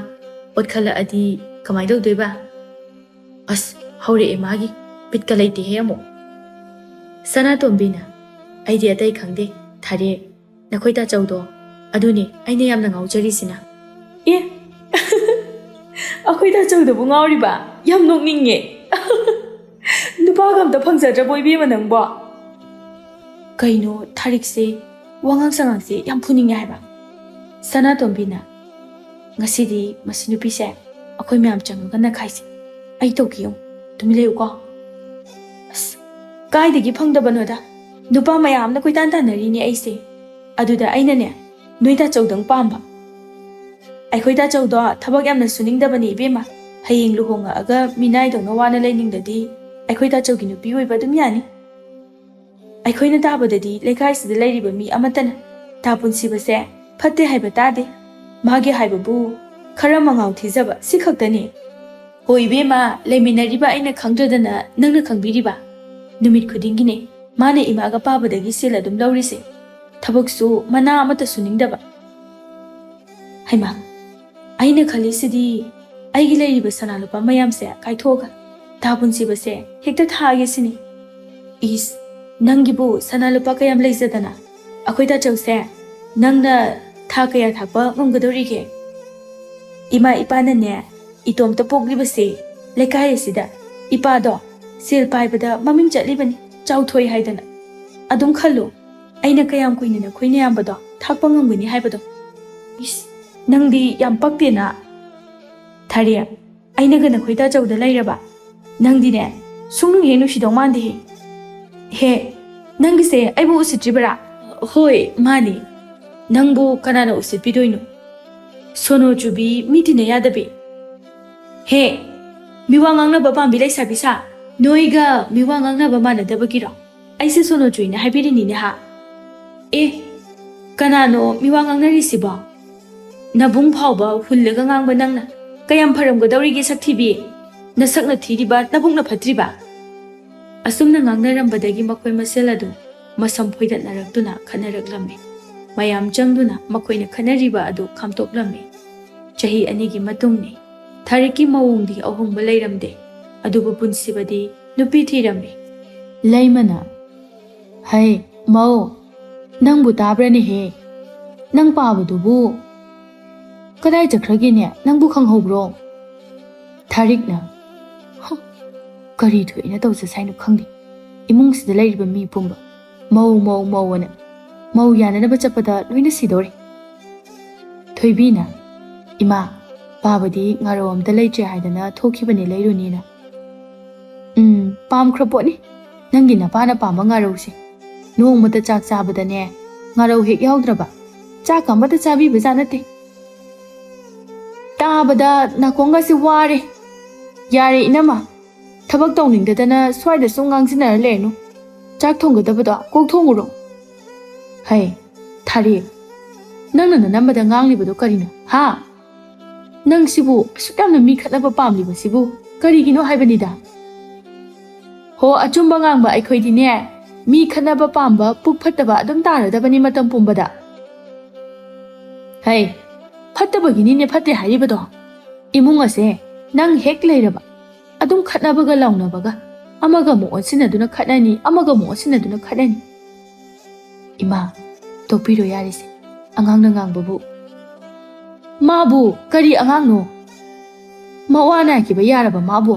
ꯑꯣꯠꯈꯠꯂꯛꯑꯗꯤ ꯀꯃꯥꯏꯅ ꯇꯧꯗꯣꯏꯕ? ꯑꯁ, ꯍꯧꯔꯛꯑꯦ ꯃꯥꯒꯤ꯫ ꯕꯤꯠꯀ ꯂꯩꯇꯦꯍꯦ ꯑꯃꯨꯛ꯫ ꯁꯅꯥꯇꯣꯝꯕꯤꯅ, "ꯑꯩꯗꯤ ꯑꯇꯩ ꯈꯪꯗꯦ, ꯊꯥꯔꯦ, ꯅꯈꯣꯏ ꯇꯥꯆꯧꯗꯣ, ꯑꯗꯨꯅꯦ ꯑꯩꯅ ꯌꯥꯝꯅ ꯉꯥꯎꯖꯔꯤꯁꯤꯅ꯫" "ꯑꯦ, ꯑꯩꯈꯣꯏ ꯇꯥꯆꯧꯗꯕꯨ ꯉꯥꯎꯔꯤꯕ? ꯌꯥꯝ ꯅꯣꯛꯅꯤꯡꯉꯦ꯫ ꯅꯨꯄꯥꯒ ꯑꯝꯇ ꯐꯪꯖꯗ꯭ꯔꯕꯣ ꯏꯕꯦꯝꯃ ꯅꯪꯕꯣ?" ꯀꯩꯅꯣ ꯊꯥꯔꯤꯛꯁꯦ, ꯋꯥꯉꯥꯡ ꯁꯉꯥꯡꯁꯦ ꯌꯥꯝ ꯐꯨꯅꯤꯡꯉꯦ ꯍꯥꯏꯕ꯫ ꯁꯅꯥꯇꯣꯝꯕꯤꯅ, "ꯉꯁꯤꯗꯤ ꯃꯁꯤ ꯅꯨꯄꯤꯁꯦ ꯑꯩꯈꯣꯏ ꯃꯌꯥꯝ ꯆꯪꯉꯒ ꯅꯈꯥꯏꯁꯦ꯫ ꯑꯩ ꯇꯧꯒꯦ ꯌꯦꯡꯉꯨ, ꯇꯨꯃꯤꯟ ꯂꯩꯌꯨꯀꯣ꯫" "ꯑꯁ, ꯀꯥꯏꯗꯒꯤ ꯐꯪꯗꯕꯅꯣꯗ? ꯅꯨꯄꯥ ꯃꯌꯥꯝꯅ ꯀꯣꯏꯇꯥꯟ ꯇꯥꯟꯅꯔꯤꯅꯦ ꯑꯩꯁꯦ꯫ ꯑꯗꯨꯗ ꯑꯩꯅꯅꯦ, ꯅꯣꯏ ꯇꯥꯆꯧꯗꯪ ꯄꯥꯝꯕ꯫ ꯑꯩꯈꯣꯏ ꯇꯥꯆꯧꯗꯣ ꯊꯕꯛ ꯌꯥꯝꯅ ꯁꯨꯅꯤꯡꯗꯕꯅꯦ ꯏꯕꯦꯝꯃ꯫ ꯍꯌꯦꯡ ꯂꯨꯍꯣꯡꯉꯛꯑꯒ ꯃꯤꯅꯥꯏꯗꯧꯅ ꯋꯥꯅ ꯂꯩꯅꯤꯡꯗꯗꯤ ꯑꯩꯈꯣꯏ ꯇꯥꯆꯧꯒꯤ ꯅꯨꯄꯤ ꯑꯣꯏꯕ ꯑꯗꯨꯝ ꯌꯥꯅꯤ꯫ ꯑꯩꯈꯣꯏꯅ ꯇꯥꯕꯗꯗꯤ ꯂꯩꯀꯥꯏꯁꯤꯗ ꯂꯩꯔꯤꯕ ꯃꯤ ꯑꯃꯠꯇꯅ ꯇꯥ ꯄꯨꯟꯁꯤꯕꯁꯦ ꯐꯠꯇꯦ ꯍꯥꯏꯕ ꯇꯥꯗꯦ꯫ ꯃꯥꯒꯤ ꯍꯥꯏꯕꯕꯨ ꯈꯔ ꯃꯉꯥꯎ ꯊꯤꯖꯕ ꯁꯤ ꯈꯛꯇꯅꯤ꯫" "ꯍꯣ ꯏꯕꯦꯝꯃ, ꯂꯩꯃꯤꯟꯅꯔꯤꯕ ꯑꯩꯅ ꯈꯪꯗ꯭ꯔꯗꯅ ꯅꯪꯅ ꯈꯪꯕꯤꯔꯤꯕ? ꯅꯨꯃꯤꯠ ꯈꯨꯗꯤꯡꯒꯤꯅꯦ ꯃꯥꯅ ꯏꯃꯥꯒ ꯄꯥꯕꯗꯒꯤ ꯁꯦꯜ ꯑꯗꯨꯝ ꯂꯧꯔꯤꯁꯦ꯫ ꯊꯕꯛꯁꯨ ꯃꯅꯥ ꯑꯃꯠꯇ ꯁꯨꯅꯤꯡꯗꯕ꯫" ꯍꯩꯃꯥ, ꯑꯩꯅ ꯈꯜꯂꯤꯁꯤꯗꯤ ꯑꯩꯒꯤ ꯂꯩꯔꯤꯕ ꯁꯅꯥ ꯂꯨꯄꯥ ꯃꯌꯥꯝꯁꯦ ꯀꯥꯏꯊꯣꯛꯑꯒ ꯇꯥ ꯄꯨꯟꯁꯤꯕꯁꯦ ꯍꯦꯛꯇ ꯊꯥꯒꯦ ꯁꯤꯅꯤ꯫ ꯏꯁ, ꯅꯪꯒꯤꯕꯨ ꯁꯅꯥ ꯂꯨꯄꯥ ꯀꯌꯥꯝ ꯂꯩꯖꯗꯅ ꯑꯩꯈꯣꯏ ꯇꯥꯆꯧꯁꯦ ꯅꯪꯅ ꯊꯥ ꯀꯌꯥ ꯊꯥꯛꯄ ꯉꯝꯒꯗꯧꯔꯤꯒꯦ? ꯏꯃꯥ ꯏꯄꯥꯅꯅꯦ, ꯏꯇꯣꯝꯇ ꯄꯣꯛꯂꯤꯕꯁꯦ ꯂꯩꯀꯥꯏ ꯑꯁꯤꯗ ꯏꯄꯥꯗꯣ ꯁꯦꯜ ꯄꯥꯏꯕꯗ ꯃꯃꯤꯡ ꯆꯠꯂꯤꯕꯅꯤ, ꯆꯥꯎꯊꯣꯏ ꯍꯥꯏꯗꯅ꯫ ꯑꯗꯨꯝ ꯈꯜꯂꯨ, ꯑꯩꯅ ꯀꯌꯥꯝ ꯀꯨꯏꯅ ꯅꯈꯣꯏ ꯅꯌꯥꯝꯕꯗꯣ ꯊꯥꯛꯄ ꯉꯝꯒꯅꯤ ꯍꯥꯏꯕꯗꯣ꯫ ꯏꯁ, ꯅꯪꯗꯤ ꯌꯥꯝ ꯄꯛꯇꯦꯅ꯫ ꯊꯥꯔꯦ, ꯑꯩꯅꯒ ꯅꯈꯣꯏ ꯇꯥꯆꯧꯗ ꯂꯩꯔꯕ? ꯅꯪꯗꯤꯅꯦ, ꯁꯨꯡꯅꯨꯡ ꯍꯦꯛ ꯅꯨꯡꯁꯤꯗꯧ ꯃꯥꯟꯗꯦꯍꯦ꯫ ꯍꯦ, ꯅꯪꯒꯤꯁꯦ ꯑꯩꯕꯨ ꯎꯁꯤꯠꯇ꯭ꯔꯤꯕꯔꯥ? ꯍꯣꯏ, ꯃꯥꯅꯤ꯫ ꯅꯪꯕꯨ ꯀꯅꯥꯅ ꯎꯁꯤꯠꯄꯤꯗꯣꯏꯅꯣ? ꯁꯣꯅꯣ ꯆꯨꯕꯤ, ꯃꯤ ꯇꯤꯟꯅ ꯌꯥꯗꯕꯤ꯫ ꯍꯦ, ꯃꯤꯋꯥ ꯉꯥꯡꯅꯕ ꯄꯥꯝꯕꯤ ꯂꯩꯁꯥꯕꯤ ꯁꯥ, ꯅꯣꯏꯒ ꯃꯤꯋꯥ ꯉꯥꯡꯅꯕ ꯃꯥꯟꯅꯗꯕꯒꯤꯔꯣ ꯑꯩꯁꯦ ꯁꯣꯅꯣ ꯆꯨꯏꯅ ꯍꯥꯏꯕꯤꯔꯤꯅꯤꯅꯦ ꯍꯥ? ꯑꯦ, ꯀꯅꯥꯅꯣ ꯃꯤꯋꯥ ꯉꯥꯡꯅꯔꯤꯁꯤꯕꯣ? ꯅꯕꯨꯡ ꯐꯥꯎꯕ ꯍꯨꯜꯂꯒ ꯉꯥꯡꯕ ꯅꯪꯅ ꯀꯌꯥꯝ ꯐꯔꯝꯒꯗꯧꯔꯤꯒꯦ ꯁꯛꯊꯤꯕꯤ? ꯅꯁꯛꯅ ꯊꯤꯔꯤꯕ, ꯅꯕꯨꯛꯅ ꯐꯠꯇ꯭ꯔꯤꯕ꯫ ꯑꯁꯨꯝꯅ ꯉꯥꯡꯅꯔꯝꯕꯗꯒꯤ ꯃꯈꯣꯏ ꯃꯁꯦꯜ ꯑꯗꯨ ꯃꯁꯝ ꯐꯣꯏꯗꯠꯅꯔꯛꯇꯨꯅ ꯈꯠꯅꯔꯛꯂꯝꯃꯤ꯫ ꯃꯌꯥꯝ ꯆꯪꯗꯨꯅ ꯃꯈꯣꯏꯅ ꯈꯟꯅꯔꯤꯕ ꯑꯗꯨ ꯈꯥꯝꯇꯣꯛꯂꯝꯃꯤ꯫ ꯆꯍꯤ ꯑꯅꯤꯒꯤ ꯃꯇꯨꯡꯅꯤ꯫ ꯊꯥꯔꯤꯛꯀꯤ ꯃꯑꯣꯡꯗꯤ ꯑꯍꯣꯡꯕ ꯂꯩꯔꯝꯗꯦ, ꯑꯗꯨꯕꯨ ꯄꯨꯟꯁꯤꯕꯗꯤ ꯅꯨꯄꯤ ꯊꯤꯔꯝꯃꯤ꯫ ꯂꯩꯃꯅ, "ꯍꯩ, ꯃꯧ, ꯅꯪꯕꯨ ꯇꯥꯕ꯭ꯔꯅꯦꯍꯦ? ꯅꯪ ꯄꯥꯕꯗꯨꯕꯨ ꯀꯗꯥꯏ ꯆꯠꯈ꯭ꯔꯒꯦꯅꯦ? ꯅꯪꯕꯨ ꯈꯪꯍꯧꯕ꯭ꯔꯣ?" ꯊꯥꯔꯤꯛꯅ, "ꯍ, ꯀꯔꯤ ꯊꯣꯛꯏꯅ ꯇꯧꯖꯁꯥꯏꯅꯣ ꯈꯪꯗꯦ꯫ ꯏꯃꯨꯡꯁꯤꯗ ꯂꯩꯔꯤꯕ ꯃꯤ ꯄꯨꯝꯕ ꯃꯧ, ꯃꯧ, ꯃꯧ ꯑꯅ ꯃꯧ ꯌꯥꯅꯅꯕ ꯆꯠꯄꯗ ꯂꯣꯏꯅ ꯁꯤꯗꯧꯔꯦ꯫" ꯊꯣꯏꯕꯤꯅ, "ꯏꯃꯥ, ꯄꯥꯕꯗꯤ ꯉꯥꯔꯧ ꯑꯝꯇ ꯂꯩꯇ꯭ꯔꯦ ꯍꯥꯏꯗꯅ ꯊꯣꯛꯈꯤꯕꯅꯦ ꯂꯩꯔꯨꯅꯤꯅ꯫" "ꯎꯝ, ꯄꯥꯝꯈ꯭ꯔ ꯄꯣꯠꯅꯤ ꯅꯪꯒꯤ ꯅꯄꯥꯅ ꯄꯥꯝꯕ ꯉꯥꯔꯧꯁꯦ꯫ ꯅꯣꯡꯃꯇ ꯆꯥꯛ ꯆꯥꯕꯗꯅꯦ ꯉꯥꯔꯧ ꯍꯦꯛ ꯌꯥꯎꯗ꯭ꯔꯕ ꯆꯥꯛ ꯑꯃꯇ ꯆꯥꯕꯤꯕꯖꯥꯠ ꯅꯠꯇꯦ꯫ ꯇꯥꯕꯗ ꯅꯥꯀꯣꯡꯒꯁꯦ ꯋꯥꯔꯦ꯫ ꯌꯥꯔꯦ ꯏꯅꯝꯃ, ꯊꯕꯛ ꯇꯧꯅꯤꯡꯗꯗꯅ ꯁ꯭ꯋꯥꯏꯗ ꯁꯨꯝ ꯉꯥꯡꯁꯤꯟꯅꯔ ꯂꯩꯔꯅꯨ꯫ ꯆꯥꯛ ꯊꯣꯡꯒꯗꯕꯗꯣ ꯀꯣꯛ ꯊꯣꯡꯉꯨꯔꯣ꯫" "ꯍꯩ, ꯊꯥꯔꯤ, ꯅꯪꯅ ꯅꯅꯝꯃꯗ ꯉꯥꯡꯂꯤꯕꯗꯣ ꯀꯔꯤꯅꯣ, ꯍꯥ? ꯅꯪꯁꯤꯕꯨ ꯑꯁꯨꯛ ꯌꯥꯝꯅ ꯃꯤ ꯈꯠꯅꯕ ꯄꯥꯝꯂꯤꯕꯁꯤꯕꯨ ꯀꯔꯤꯒꯤꯅꯣ ꯍꯥꯏꯕꯅꯤꯗ?" "ꯍꯣ, ꯑꯆꯨꯝꯕ ꯉꯥꯡꯕ ꯑꯩꯈꯣꯏꯗꯤꯅꯦ, ꯃꯤ ꯈꯠꯅꯕ ꯄꯥꯝꯕ ꯄꯨꯛ ꯐꯠꯇꯕ ꯑꯗꯨꯝ ꯇꯥꯔꯗꯕꯅꯤ ꯃꯇꯝ ꯄꯨꯝꯕꯗ꯫" "ꯍꯩ, ꯐꯠꯇꯕꯒꯤꯅꯤꯅꯦ ꯐꯠꯇꯦ ꯍꯥꯏꯔꯤꯕꯗꯣ꯫ ꯏꯃꯨꯡ ꯑꯁꯦ ꯅꯪ ꯍꯦꯛ ꯂꯩꯔꯕ ꯑꯗꯨꯝ ꯈꯠꯅꯕꯒ ꯂꯥꯎꯅꯕꯒ, ꯑꯃꯒ ꯑꯃꯨꯛ ꯑꯣꯟꯁꯤꯟꯅꯗꯨꯅ ꯈꯠꯅꯅꯤ, ꯑꯃꯒ ꯑꯃꯨꯛ ꯑꯣꯟꯁꯤꯟꯅꯗꯨꯅ ꯈꯠꯅꯅꯤ꯫" "ꯏꯃꯥ, ꯇꯣꯛꯄꯤꯔꯣ ꯌꯥꯔꯤꯁꯦ, ꯑꯉꯥꯡꯅ ꯉꯥꯡꯕꯕꯨ꯫" "ꯃꯥꯕꯨ ꯀꯔꯤ ꯑꯉꯥꯡꯅꯣ? ꯃꯋꯥ ꯅꯥꯏꯈꯤꯕ ꯌꯥꯔꯕ ꯃꯥꯕꯨ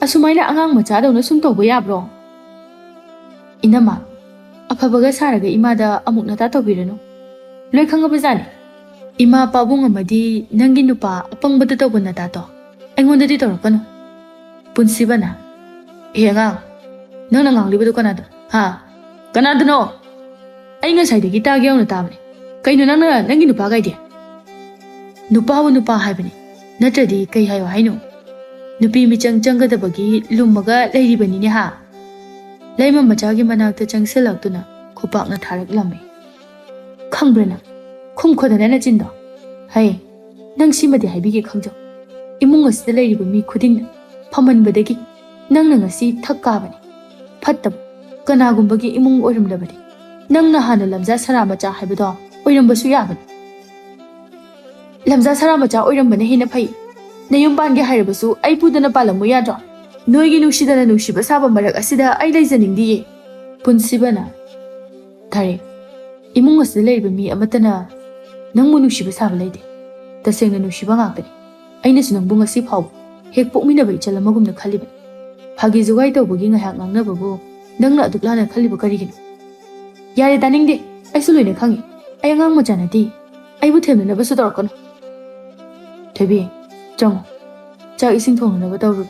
ꯑꯁꯨꯃꯥꯏꯅ ꯑꯉꯥꯡ ꯃꯆꯥꯗꯧꯅ ꯁꯨꯝ ꯇꯧꯕ ꯌꯥꯕ꯭ꯔꯣ?" "ꯏꯅꯝꯃ, ꯑꯐꯕꯒ ꯁꯥꯔꯒ ꯏꯃꯥꯗ ꯑꯃꯨꯛ ꯅꯇꯥ ꯇꯧꯕꯤꯔꯅꯨ꯫ ꯂꯣꯏ ꯈꯪꯉꯕꯖꯥꯠꯅꯤ꯫ ꯏꯃꯥ ꯄꯥꯕꯨꯡ ꯑꯃꯗꯤ ꯅꯪꯒꯤ ꯅꯨꯄꯥ ꯑꯄꯪꯕꯗ ꯇꯧꯕ ꯅꯇꯥꯇꯣ ꯑꯩꯉꯣꯟꯗꯗꯤ ꯇꯧꯔꯛꯀꯅꯨ꯫" ꯄꯨꯟꯁꯤꯕꯅ, "ꯑꯦ ꯑꯉꯥꯡ, ꯅꯪꯅ ꯉꯥꯡꯂꯤꯕꯗꯨ ꯀꯅꯥꯗ? ꯍꯥ? ꯀꯅꯥꯗꯅꯣ? ꯑꯩ ꯉꯁꯥꯏꯗꯒꯤ ꯇꯥꯒꯦ ꯌꯥꯎꯅ ꯇꯥꯕꯅꯦ꯫ ꯀꯩꯅꯣ ꯅꯪꯅ ꯅꯪꯒꯤ ꯅꯨꯄꯥ ꯀꯥꯏꯗꯤ?" "ꯅꯨꯄꯥꯕꯨ ꯅꯨꯄꯥ ꯍꯥꯏꯕꯅꯤ, ꯅꯠꯇ꯭ꯔꯗꯤ ꯀꯩ ꯍꯥꯏꯌꯣ ꯍꯥꯏꯅꯣ? ꯅꯨꯄꯤ ꯃꯤꯆꯪ ꯆꯪꯒꯗꯕꯒꯤ ꯂꯨꯝꯃꯒ ꯂꯩꯔꯤꯕꯅꯤꯅꯦ ꯍꯥ?" ꯂꯩꯃ ꯃꯆꯥꯒꯤ ꯃꯅꯥꯛꯇ ꯆꯪꯁꯤꯜꯂꯛꯇꯨꯅ ꯈꯨꯄꯥꯛꯅ ꯊꯥꯔꯛꯂꯝꯃꯤ꯫ "ꯈꯪꯕ꯭ꯔꯥ ꯅꯪ? ꯈꯨꯝꯈꯣꯗꯅ ꯅꯆꯤꯟꯗꯣ꯫ ꯍꯩ, ꯅꯪ ꯁꯤꯃꯗꯤ ꯍꯥꯏꯕꯤꯒꯦ ꯈꯪꯖꯧ꯫ ꯏꯃꯨꯡ ꯑꯁꯤꯗ ꯂꯩꯔꯤꯕ ꯃꯤ ꯈꯨꯗꯤꯡꯅ ꯐꯃꯟꯕꯗꯒꯤ ꯅꯪꯅ ꯉꯁꯤ ꯊꯛ ꯀꯥꯕꯅꯤ꯫ ꯐꯠꯇꯕ ꯀꯅꯥꯒꯨꯝꯕꯒꯤ ꯏꯃꯨꯡ ꯑꯣꯏꯔꯝꯂꯕꯗꯤ ꯅꯪꯅ ꯍꯥꯟꯅ ꯂꯝꯖꯥ ꯁꯔꯥ ꯃꯆꯥ ꯍꯥꯏꯕꯗꯣ ꯑꯣꯏꯔꯝꯕꯁꯨ ꯌꯥꯕꯅꯤ꯫ ꯂꯝꯖꯥ ꯁꯔꯥ ꯃꯆꯥ ꯑꯣꯏꯔꯝꯕꯅ ꯍꯦꯟꯅ ꯐꯩ꯫ ꯅꯌꯨꯝ ꯄꯥꯟꯒꯦ ꯍꯥꯏꯔꯕꯁꯨ ꯑꯩ ꯄꯨꯗꯅ ꯄꯥꯜꯂꯝꯃꯨ ꯌꯥꯗ꯭ꯔꯣ? ꯅꯣꯏꯒꯤ ꯅꯨꯡꯁꯤꯗꯅ ꯅꯨꯡꯁꯤꯕ ꯁꯥꯕ ꯃꯔꯛ ꯑꯁꯤꯗ ꯑꯩ ꯂꯩꯖꯅꯤꯡꯗꯤꯌꯦ꯫ ꯄꯨꯟꯁꯤꯕꯅ, ꯊꯥꯔꯤꯛ, ꯏꯃꯨꯡ ꯑꯁꯤꯗ ꯂꯩꯔꯤꯕ ꯃꯤ ꯑꯃꯠꯇꯅ ꯅꯪꯕꯨ ꯅꯨꯡꯁꯤꯕ ꯁꯥꯕ ꯂꯩꯇꯦ꯫ ꯇꯁꯦꯡꯅ ꯅꯨꯡꯁꯤꯕ ꯉꯥꯛꯇꯅꯤ꯫ ꯑꯩꯅꯁꯨ ꯅꯪꯕꯨ ꯉꯁꯤ ꯐꯥꯎꯕ ꯍꯦꯛ ꯄꯣꯛꯃꯤꯟꯅꯕ ꯏꯆꯜ ꯑꯃꯒꯨꯝꯅ ꯈꯜꯂꯤꯕꯅꯤ꯫ ꯐꯥꯒꯤ ꯖꯨꯒꯥꯏ ꯇꯧꯕꯒꯤ ꯉꯥꯏꯍꯥꯛ ꯉꯥꯡꯅꯕꯕꯨ ꯅꯪꯅ ꯑꯗꯨꯛ ꯂꯥꯟꯅ ꯈꯜꯂꯤꯕ ꯀꯔꯤꯒꯤꯅꯣ? ꯌꯥꯔꯦ, ꯇꯥꯅꯤꯡꯗꯦ꯫ ꯑꯩꯁꯨ ꯂꯣꯏꯅ ꯈꯪꯉꯤ꯫ ꯑꯩ ꯑꯉꯥꯡ ꯃꯆꯥ ꯅꯠꯇꯦ꯫ ꯑꯩꯕꯨ ꯊꯦꯝꯅꯅꯕꯁꯨ ꯇꯧꯔꯛꯀꯅꯨ꯫ ꯊꯣꯏꯕꯤ, ꯆꯪꯉꯣ꯫ ꯆꯥꯛ ꯏꯁꯤꯡ ꯊꯣꯡꯅꯅꯕ ꯇꯧꯔꯨ꯫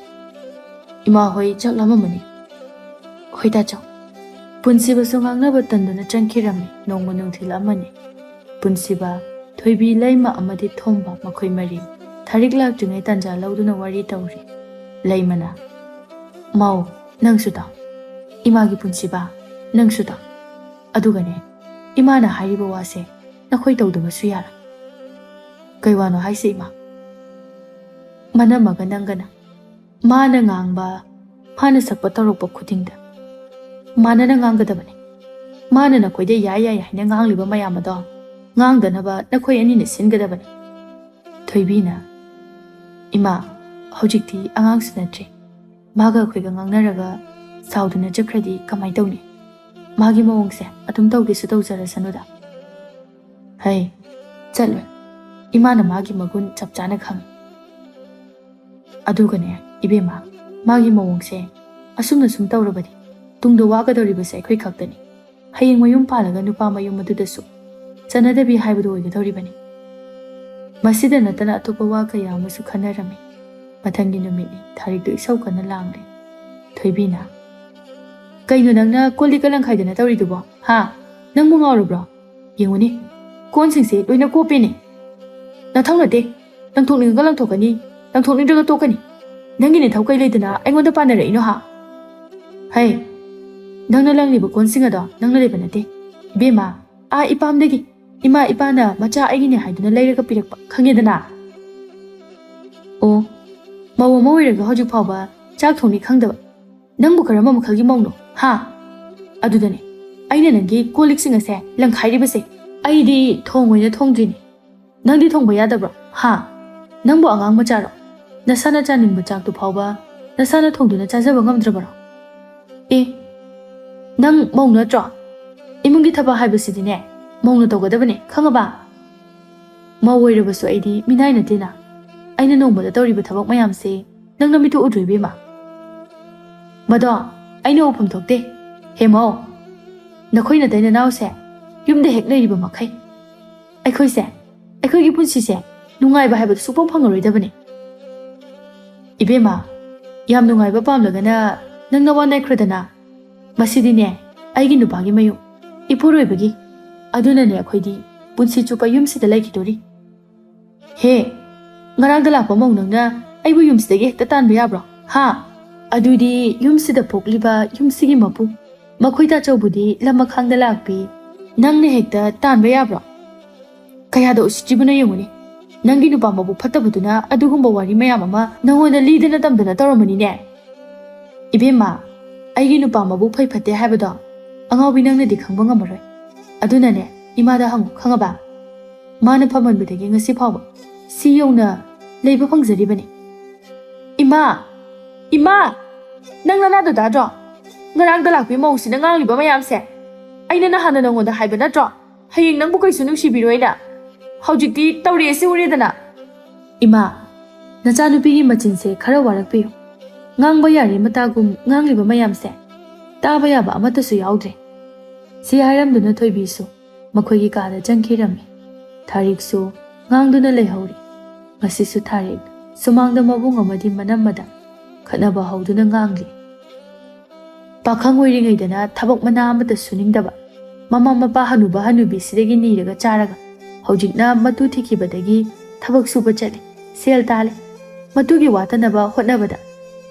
ꯏꯃꯥ ꯍꯣꯏ ꯆꯥꯛ ꯂꯥꯝꯃꯝꯃꯅꯤ꯫ ꯍꯣꯏ ꯇꯥꯆꯧ꯫ ꯄꯨꯟꯁꯤꯕꯁꯨ ꯉꯥꯡꯅꯕ ꯇꯟꯗꯨꯅ ꯆꯪꯈꯤꯔꯝꯃꯤ꯫ ꯅꯣꯡꯃ ꯅꯨꯡꯊꯤꯜ ꯑꯃꯅꯤ꯫ ꯄꯨꯟꯁꯤꯕ, ꯊꯣꯏꯕꯤ, ꯂꯩꯃ ꯑꯃꯗꯤ ꯊꯣꯝꯕ ꯃꯈꯣꯏ ꯃꯔꯤ ꯊꯥꯔꯤꯛ ꯂꯥꯛꯇ꯭ꯔꯤꯉꯩ ꯇꯥꯟꯖꯥ ꯂꯧꯗꯨꯅ ꯋꯥꯔꯤ ꯇꯧꯔꯤ꯫ ꯂꯩꯃꯅ, "ꯃꯧ, ꯅꯪꯁꯨ ꯇꯥꯎ꯫ ꯏꯃꯥꯒꯤ ꯄꯨꯟꯁꯤꯕ, ꯅꯪꯁꯨ ꯇꯥꯎ꯫ ꯑꯗꯨꯒꯅꯦ, ꯏꯃꯥꯅ ꯍꯥꯏꯔꯤꯕ ꯋꯥꯁꯦ ꯅꯈꯣꯏ ꯇꯧꯗꯕꯁꯨ ꯌꯥꯔꯣꯏ꯫" "ꯀꯩ ꯋꯥꯅꯣ ꯍꯥꯏꯁꯦ, ꯏꯃꯥ?" "ꯃꯅꯝꯃꯒ ꯅꯪꯒꯅ ꯃꯥꯅ ꯉꯥꯡꯕ, ꯃꯥꯅ ꯁꯛꯄ ꯇꯧꯔꯛꯄ ꯈꯨꯗꯤꯡꯗ ꯃꯥꯟꯅꯅ ꯉꯥꯡꯒꯗꯕꯅꯤ꯫ ꯃꯥꯅ ꯅꯈꯣꯏꯗ ꯌꯥꯏ ꯌꯥꯏ ꯍꯥꯏꯅ ꯉꯥꯡꯂꯤꯕ ꯃꯌꯥꯝ ꯑꯗꯣ ꯉꯥꯡꯗꯅꯕ ꯅꯈꯣꯏ ꯑꯅꯤꯅ ꯁꯤꯟꯒꯗꯕꯅꯤ꯫" ꯊꯣꯏꯕꯤꯅ, "ꯏꯃꯥ, ꯍꯧꯖꯤꯛꯇꯤ ꯑꯉꯥꯡꯁꯨ ꯅꯠꯇ꯭ꯔꯦ꯫ ꯃꯥꯒ ꯑꯩꯈꯣꯏꯒ ꯉꯥꯡꯅꯔꯒ ꯁꯥꯎꯗꯅ ꯆꯠꯈ꯭ꯔꯗꯤ ꯀꯃꯥꯏ ꯇꯧꯅꯤ? ꯃꯥꯒꯤ ꯃꯑꯣꯡꯁꯦ ꯑꯗꯨꯝ ꯇꯧꯒꯦꯁꯨ ꯇꯧꯖꯔꯁꯅꯨꯗ꯫" "ꯍꯩ, ꯆꯠꯂꯣꯏ꯫ ꯏꯃꯥꯅ ꯃꯥꯒꯤ ꯃꯒꯨꯟ ꯆꯞ ꯆꯥꯅ ꯈꯪꯉꯤ꯫ ꯑꯗꯨꯒꯅꯦ, ꯏꯕꯦꯝꯃ, ꯃꯥꯒꯤ ꯃꯑꯣꯡꯁꯦ ꯑꯁꯨꯝꯅ ꯁꯨꯝ ꯇꯧꯔꯕꯗꯤ ꯇꯨꯡꯗ ꯋꯥꯒꯗꯧꯔꯤꯕꯁꯦ ꯑꯩꯈꯣꯏ ꯈꯛꯇꯅꯤ꯫ ꯍꯌꯦꯡ ꯃꯌꯨꯝ ꯄꯥꯜꯂꯒ ꯅꯨꯄꯥ ꯃꯌꯨꯝ ꯑꯗꯨꯗꯁꯨ ꯆꯠꯅꯗꯕꯤ ꯍꯥꯏꯕꯗꯨ ꯑꯣꯏꯒꯗꯧꯔꯤꯕꯅꯤ꯫" ꯃꯁꯤꯗ ꯅꯠꯇꯅ ꯑꯇꯣꯞꯄ ꯋꯥ ꯀꯌꯥ ꯑꯃꯁꯨ ꯈꯟꯅꯔꯝꯃꯤ꯫ ꯃꯊꯪꯒꯤ ꯅꯨꯃꯤꯠꯅꯤ꯫ ꯊꯥꯔꯤꯛꯇꯨ ꯏꯁꯧ ꯀꯟꯅ ꯂꯥꯡꯂꯦ꯫ ꯊꯣꯏꯕꯤꯅ, "ꯀꯩꯅꯣ ꯅꯪꯅ ꯀꯣꯜ ꯂꯤꯛꯀ ꯂꯪꯈꯥꯏꯗꯅ ꯇꯧꯔꯤꯗꯨꯕꯣ? ꯍꯥ? ꯅꯪꯕꯨ ꯉꯥꯎꯔꯕ꯭ꯔꯣ? ꯌꯦꯡꯉꯨꯅꯦ, ꯀꯣꯟꯁꯤꯡꯁꯦ ꯂꯣꯏꯅ ꯀꯣꯞꯄꯦꯅꯦ꯫ ꯅꯊꯧ ꯅꯠꯇꯦ꯫ ꯂꯪꯊꯣꯛꯅꯤꯡꯉꯒ ꯂꯪꯊꯣꯛꯀꯅꯤ, ꯂꯪꯊꯣꯛꯅꯤꯡꯗ꯭ꯔꯒ ꯇꯣꯛꯀꯅꯤ꯫ ꯅꯪꯒꯤ ꯅꯊꯧ ꯀꯩ ꯂꯩꯗꯅ ꯑꯩꯉꯣꯟꯗ ꯄꯥꯟꯅꯔꯛꯏꯅꯣ ꯍꯥ? ꯍꯩ, ꯅꯪꯅ ꯂꯪꯂꯤꯕ ꯀꯣꯟꯁꯤꯡ ꯑꯗꯣ ꯅꯪꯅ ꯂꯩꯕ ꯅꯠꯇꯦ꯫ ꯏꯕꯦꯝꯃ, ꯑꯥ ꯏꯄꯥꯝꯗꯒꯤ ꯏꯃꯥ ꯏꯄꯥꯅ ꯃꯆꯥ ꯑꯩꯒꯤꯅꯦ ꯍꯥꯏꯗꯨꯅ ꯂꯩꯔꯒ ꯄꯤꯔꯛꯄ, ꯈꯪꯉꯦꯗꯅ?" "ꯑꯣ, ꯃꯧ ꯑꯃ ꯑꯣꯏꯔꯒ ꯍꯧꯖꯤꯛ ꯐꯥꯎꯕ ꯆꯥꯛ ꯊꯣꯡꯅꯤ ꯈꯪꯗꯕ꯫ ꯅꯪꯕꯨ ꯀꯔꯝꯕ ꯃꯈꯜꯒꯤ ꯃꯧꯅꯣ, ꯍꯥ? ꯑꯗꯨꯗꯅꯦ, ꯑꯩꯅ ꯅꯪꯒꯤ ꯀꯣꯜ ꯂꯤꯛꯁꯤꯡ ꯑꯁꯦ ꯂꯪꯈꯥꯏꯔꯤꯕꯁꯦ? ꯑꯩꯗꯤ ꯊꯣꯡ ꯑꯣꯏꯅ ꯊꯣꯡꯗ꯭ꯔꯤꯅꯦ꯫ ꯅꯪꯗꯤ ꯊꯣꯡꯕ ꯌꯥꯗꯕ꯭ꯔꯣ? ꯍꯥ? ꯅꯪꯕꯨ ꯑꯉꯥꯡ ꯃꯆꯥꯔꯣ? ꯅꯁꯥꯅ ꯆꯥꯅꯤꯡꯕ ꯆꯥꯛꯇꯨ ꯐꯥꯎꯕ ꯅꯁꯥꯅ ꯊꯣꯡꯗꯨꯅ ꯆꯥꯖꯕ ꯉꯝꯗ꯭ꯔꯕꯔꯣ? ꯑꯦ, ꯅꯪ ꯃꯧ ꯅꯠꯇ꯭ꯔꯣ? ꯏꯃꯨꯡꯒꯤ ꯊꯕꯛ ꯍꯥꯏꯕꯁꯤꯗꯤꯅꯦ, ꯃꯧꯅ ꯇꯧꯒꯗꯕꯅꯦ, ꯈꯪꯉꯕ? ꯃꯧ ꯑꯣꯏꯔꯕꯁꯨ ꯑꯩꯗꯤ ꯃꯤꯅꯥꯏ ꯅꯠꯇꯦꯅ꯫ ꯑꯩꯅ ꯅꯣꯡꯃꯗ ꯇꯧꯔꯤꯕ ꯊꯕꯛ ꯃꯌꯥꯝꯁꯦ ꯅꯪ ꯅꯃꯤꯠꯇꯨ ꯎꯗ꯭ꯔꯣ, ꯏꯕꯦꯝꯃ? ꯃꯗꯣ ꯑꯩꯅ ꯎꯐꯝ ꯊꯣꯛꯇꯦ꯫ ꯍꯦ ꯃꯧ, ꯅꯈꯣꯏ ꯅꯇꯩ ꯅꯅꯥꯎꯁꯦ ꯌꯨꯝꯗ ꯍꯦꯛ ꯂꯩꯔꯤꯕ ꯃꯈꯩ ꯑꯩꯈꯣꯏꯁꯦ, ꯑꯩꯈꯣꯏꯒꯤ ꯄꯨꯟꯁꯤꯁꯦ ꯅꯨꯡꯉꯥꯏꯕ ꯍꯥꯏꯕꯗꯨ ꯁꯨꯡꯐꯪ ꯐꯪꯉꯔꯣꯏꯗꯕꯅꯤ꯫ ꯏꯕꯦꯝꯃ, ꯌꯥꯝ ꯅꯨꯡꯉꯥꯏꯕ ꯄꯥꯝꯂꯒꯅ ꯅꯪ ꯅꯋꯥ ꯅꯥꯏꯈ꯭ꯔꯗꯅ꯫ ꯃꯁꯤꯗꯤꯅꯦ, ꯑꯩꯒꯤ ꯅꯨꯄꯥꯒꯤ ꯃꯌꯨꯝ, ꯏꯄꯨꯔꯣꯏꯕꯒꯤ꯫ ꯑꯗꯨꯅꯅꯦ ꯑꯩꯈꯣꯏꯗꯤ ꯄꯨꯟꯁꯤ ꯆꯨꯞꯄ ꯌꯨꯝꯁꯤꯗ ꯂꯩꯈꯤꯗꯣꯔꯤ꯫ ꯍꯦ, ꯉꯔꯥꯡꯗ ꯂꯥꯛꯄ ꯃꯧ ꯅꯪꯅ ꯑꯩꯕꯨ ꯌꯨꯝꯁꯤꯗꯒꯤ ꯍꯦꯛꯇ ꯇꯥꯟꯕ ꯌꯥꯕ꯭ꯔꯣ? ꯍꯥ? ꯑꯗꯨꯗꯤ ꯌꯨꯝꯁꯤꯗ ꯄꯣꯛꯂꯤꯕ ꯌꯨꯝꯁꯤꯒꯤ ꯃꯄꯨ, ꯃꯈꯣꯏ ꯇꯥꯆꯧꯕꯨꯗꯤ ꯂꯝ ꯃꯈꯥꯡꯗ ꯂꯥꯛꯄꯤ, ꯅꯪꯅ ꯍꯦꯛꯇ ꯇꯥꯟꯕ ꯌꯥꯕ꯭ꯔꯣ? ꯀꯌꯥꯗ ꯎꯁꯤꯠꯇ꯭ꯔꯤꯕꯅꯣ ꯌꯦꯡꯉꯨꯅꯦ꯫ ꯅꯪꯒꯤ ꯅꯨꯄꯥ ꯃꯕꯨꯛ ꯐꯠꯇꯕꯗꯨꯅ ꯑꯗꯨꯒꯨꯝꯕ ꯋꯥꯔꯤ ꯃꯌꯥꯝ ꯑꯃ ꯅꯉꯣꯟꯗ ꯂꯤꯗꯅ ꯇꯝꯗꯅ ꯇꯧꯔꯝꯃꯅꯤꯅꯦ꯫ ꯏꯕꯦꯝꯃ, ꯑꯩꯒꯤ ꯅꯨꯄꯥ ꯃꯕꯨꯛ ꯐꯩ ꯐꯠꯇꯦ ꯍꯥꯏꯕꯗꯣ ꯑꯉꯥꯎꯕꯤ ꯅꯪꯅꯗꯤ ꯈꯪꯕ ꯉꯝꯃꯔꯣꯏ꯫ ꯑꯗꯨꯅꯅꯦ, ꯏꯃꯥꯗ ꯍꯪꯉꯨ, ꯈꯪꯉꯕ? ꯃꯥꯅ ꯐꯝꯍꯟꯕꯗꯒꯤ ꯉꯁꯤ ꯐꯥꯎꯕ ꯁꯤ ꯌꯧꯅ ꯂꯩꯕ ꯐꯪꯖꯔꯤꯕꯅꯤ꯫ ꯏꯃꯥ! ꯏꯃꯥ! ꯅꯪ ꯅꯅꯥꯗꯣ ꯇꯥꯗ꯭ꯔꯣ? ꯉꯔꯥꯡꯗ ꯂꯥꯛꯄꯤ ꯃꯧꯁꯤꯅ ꯉꯥꯡꯂꯤꯕ ꯃꯌꯥꯝꯁꯦ꯫ ꯑꯩꯅ ꯅꯍꯥꯟꯅ ꯅꯉꯣꯟꯗ ꯍꯥꯏꯕ ꯅꯠꯇ꯭ꯔꯣ? ꯍꯌꯦꯡ ꯅꯪꯕꯨ ꯀꯩꯁꯨ ꯅꯨꯡꯁꯤꯕꯤꯔꯣꯏꯅ꯫ ꯍꯧꯖꯤꯛꯇꯤ ꯇꯧꯔꯛꯑꯦ ꯁꯤ ꯎꯔꯦꯗꯅ꯫ ꯏꯃꯥ, ꯅꯆꯥꯅꯨꯄꯤꯒꯤ ꯃꯆꯤꯟꯁꯦ ꯈꯔ ꯋꯥꯔꯛꯄꯤꯌꯨ꯫ ꯉꯥꯡꯕ ꯌꯥꯔꯦ ꯃꯇꯥꯒꯨꯝ ꯉꯥꯡꯂꯤꯕ ꯃꯌꯥꯝꯁꯦ꯫ ꯇꯥꯕ ꯌꯥꯕ ꯑꯃꯠꯇꯁꯨ ꯌꯥꯎꯗ꯭ꯔꯦ꯫ ꯁꯤ ꯍꯥꯏꯔꯝꯗꯨꯅ ꯊꯣꯏꯕꯤꯁꯨ ꯃꯈꯣꯏꯒꯤ ꯀꯥꯗ ꯆꯪꯈꯤꯔꯝꯃꯤ꯫ ꯊꯥꯔꯤꯛꯁꯨ ꯉꯥꯡꯗꯨꯅ ꯂꯩꯍꯧꯔꯤ꯫ ꯉꯁꯤꯁꯨ ꯊꯥꯔꯤꯛ ꯁꯨꯃꯥꯡꯗ ꯃꯕꯨꯡ ꯑꯃꯗꯤ ꯃꯅꯝꯃꯗ ꯈꯠꯅꯕ ꯍꯧꯗꯨꯅ ꯉꯥꯡꯂꯤ꯫ ꯄꯥꯈꯪ ꯑꯣꯏꯔꯤꯉꯩꯗꯅ ꯊꯕꯛ ꯃꯅꯥ ꯑꯃꯠꯇ ꯁꯨꯅꯤꯡꯗꯕ, ꯃꯃꯥ ꯃꯄꯥ ꯍꯅꯨꯕ ꯍꯅꯨꯕꯤꯁꯤꯗꯒꯤ ꯅꯤꯔꯒ ꯆꯥꯔꯒ, ꯍꯧꯖꯤꯛꯅ ꯃꯇꯨ ꯊꯤꯈꯤꯕꯗꯒꯤ ꯊꯕꯛ ꯁꯨꯕ ꯆꯠꯂꯤ, ꯁꯦꯜ ꯇꯥꯜꯂꯤ, ꯃꯇꯨꯒꯤ ꯋꯥꯠꯇꯅꯕ ꯍꯣꯠꯅꯕꯗ꯫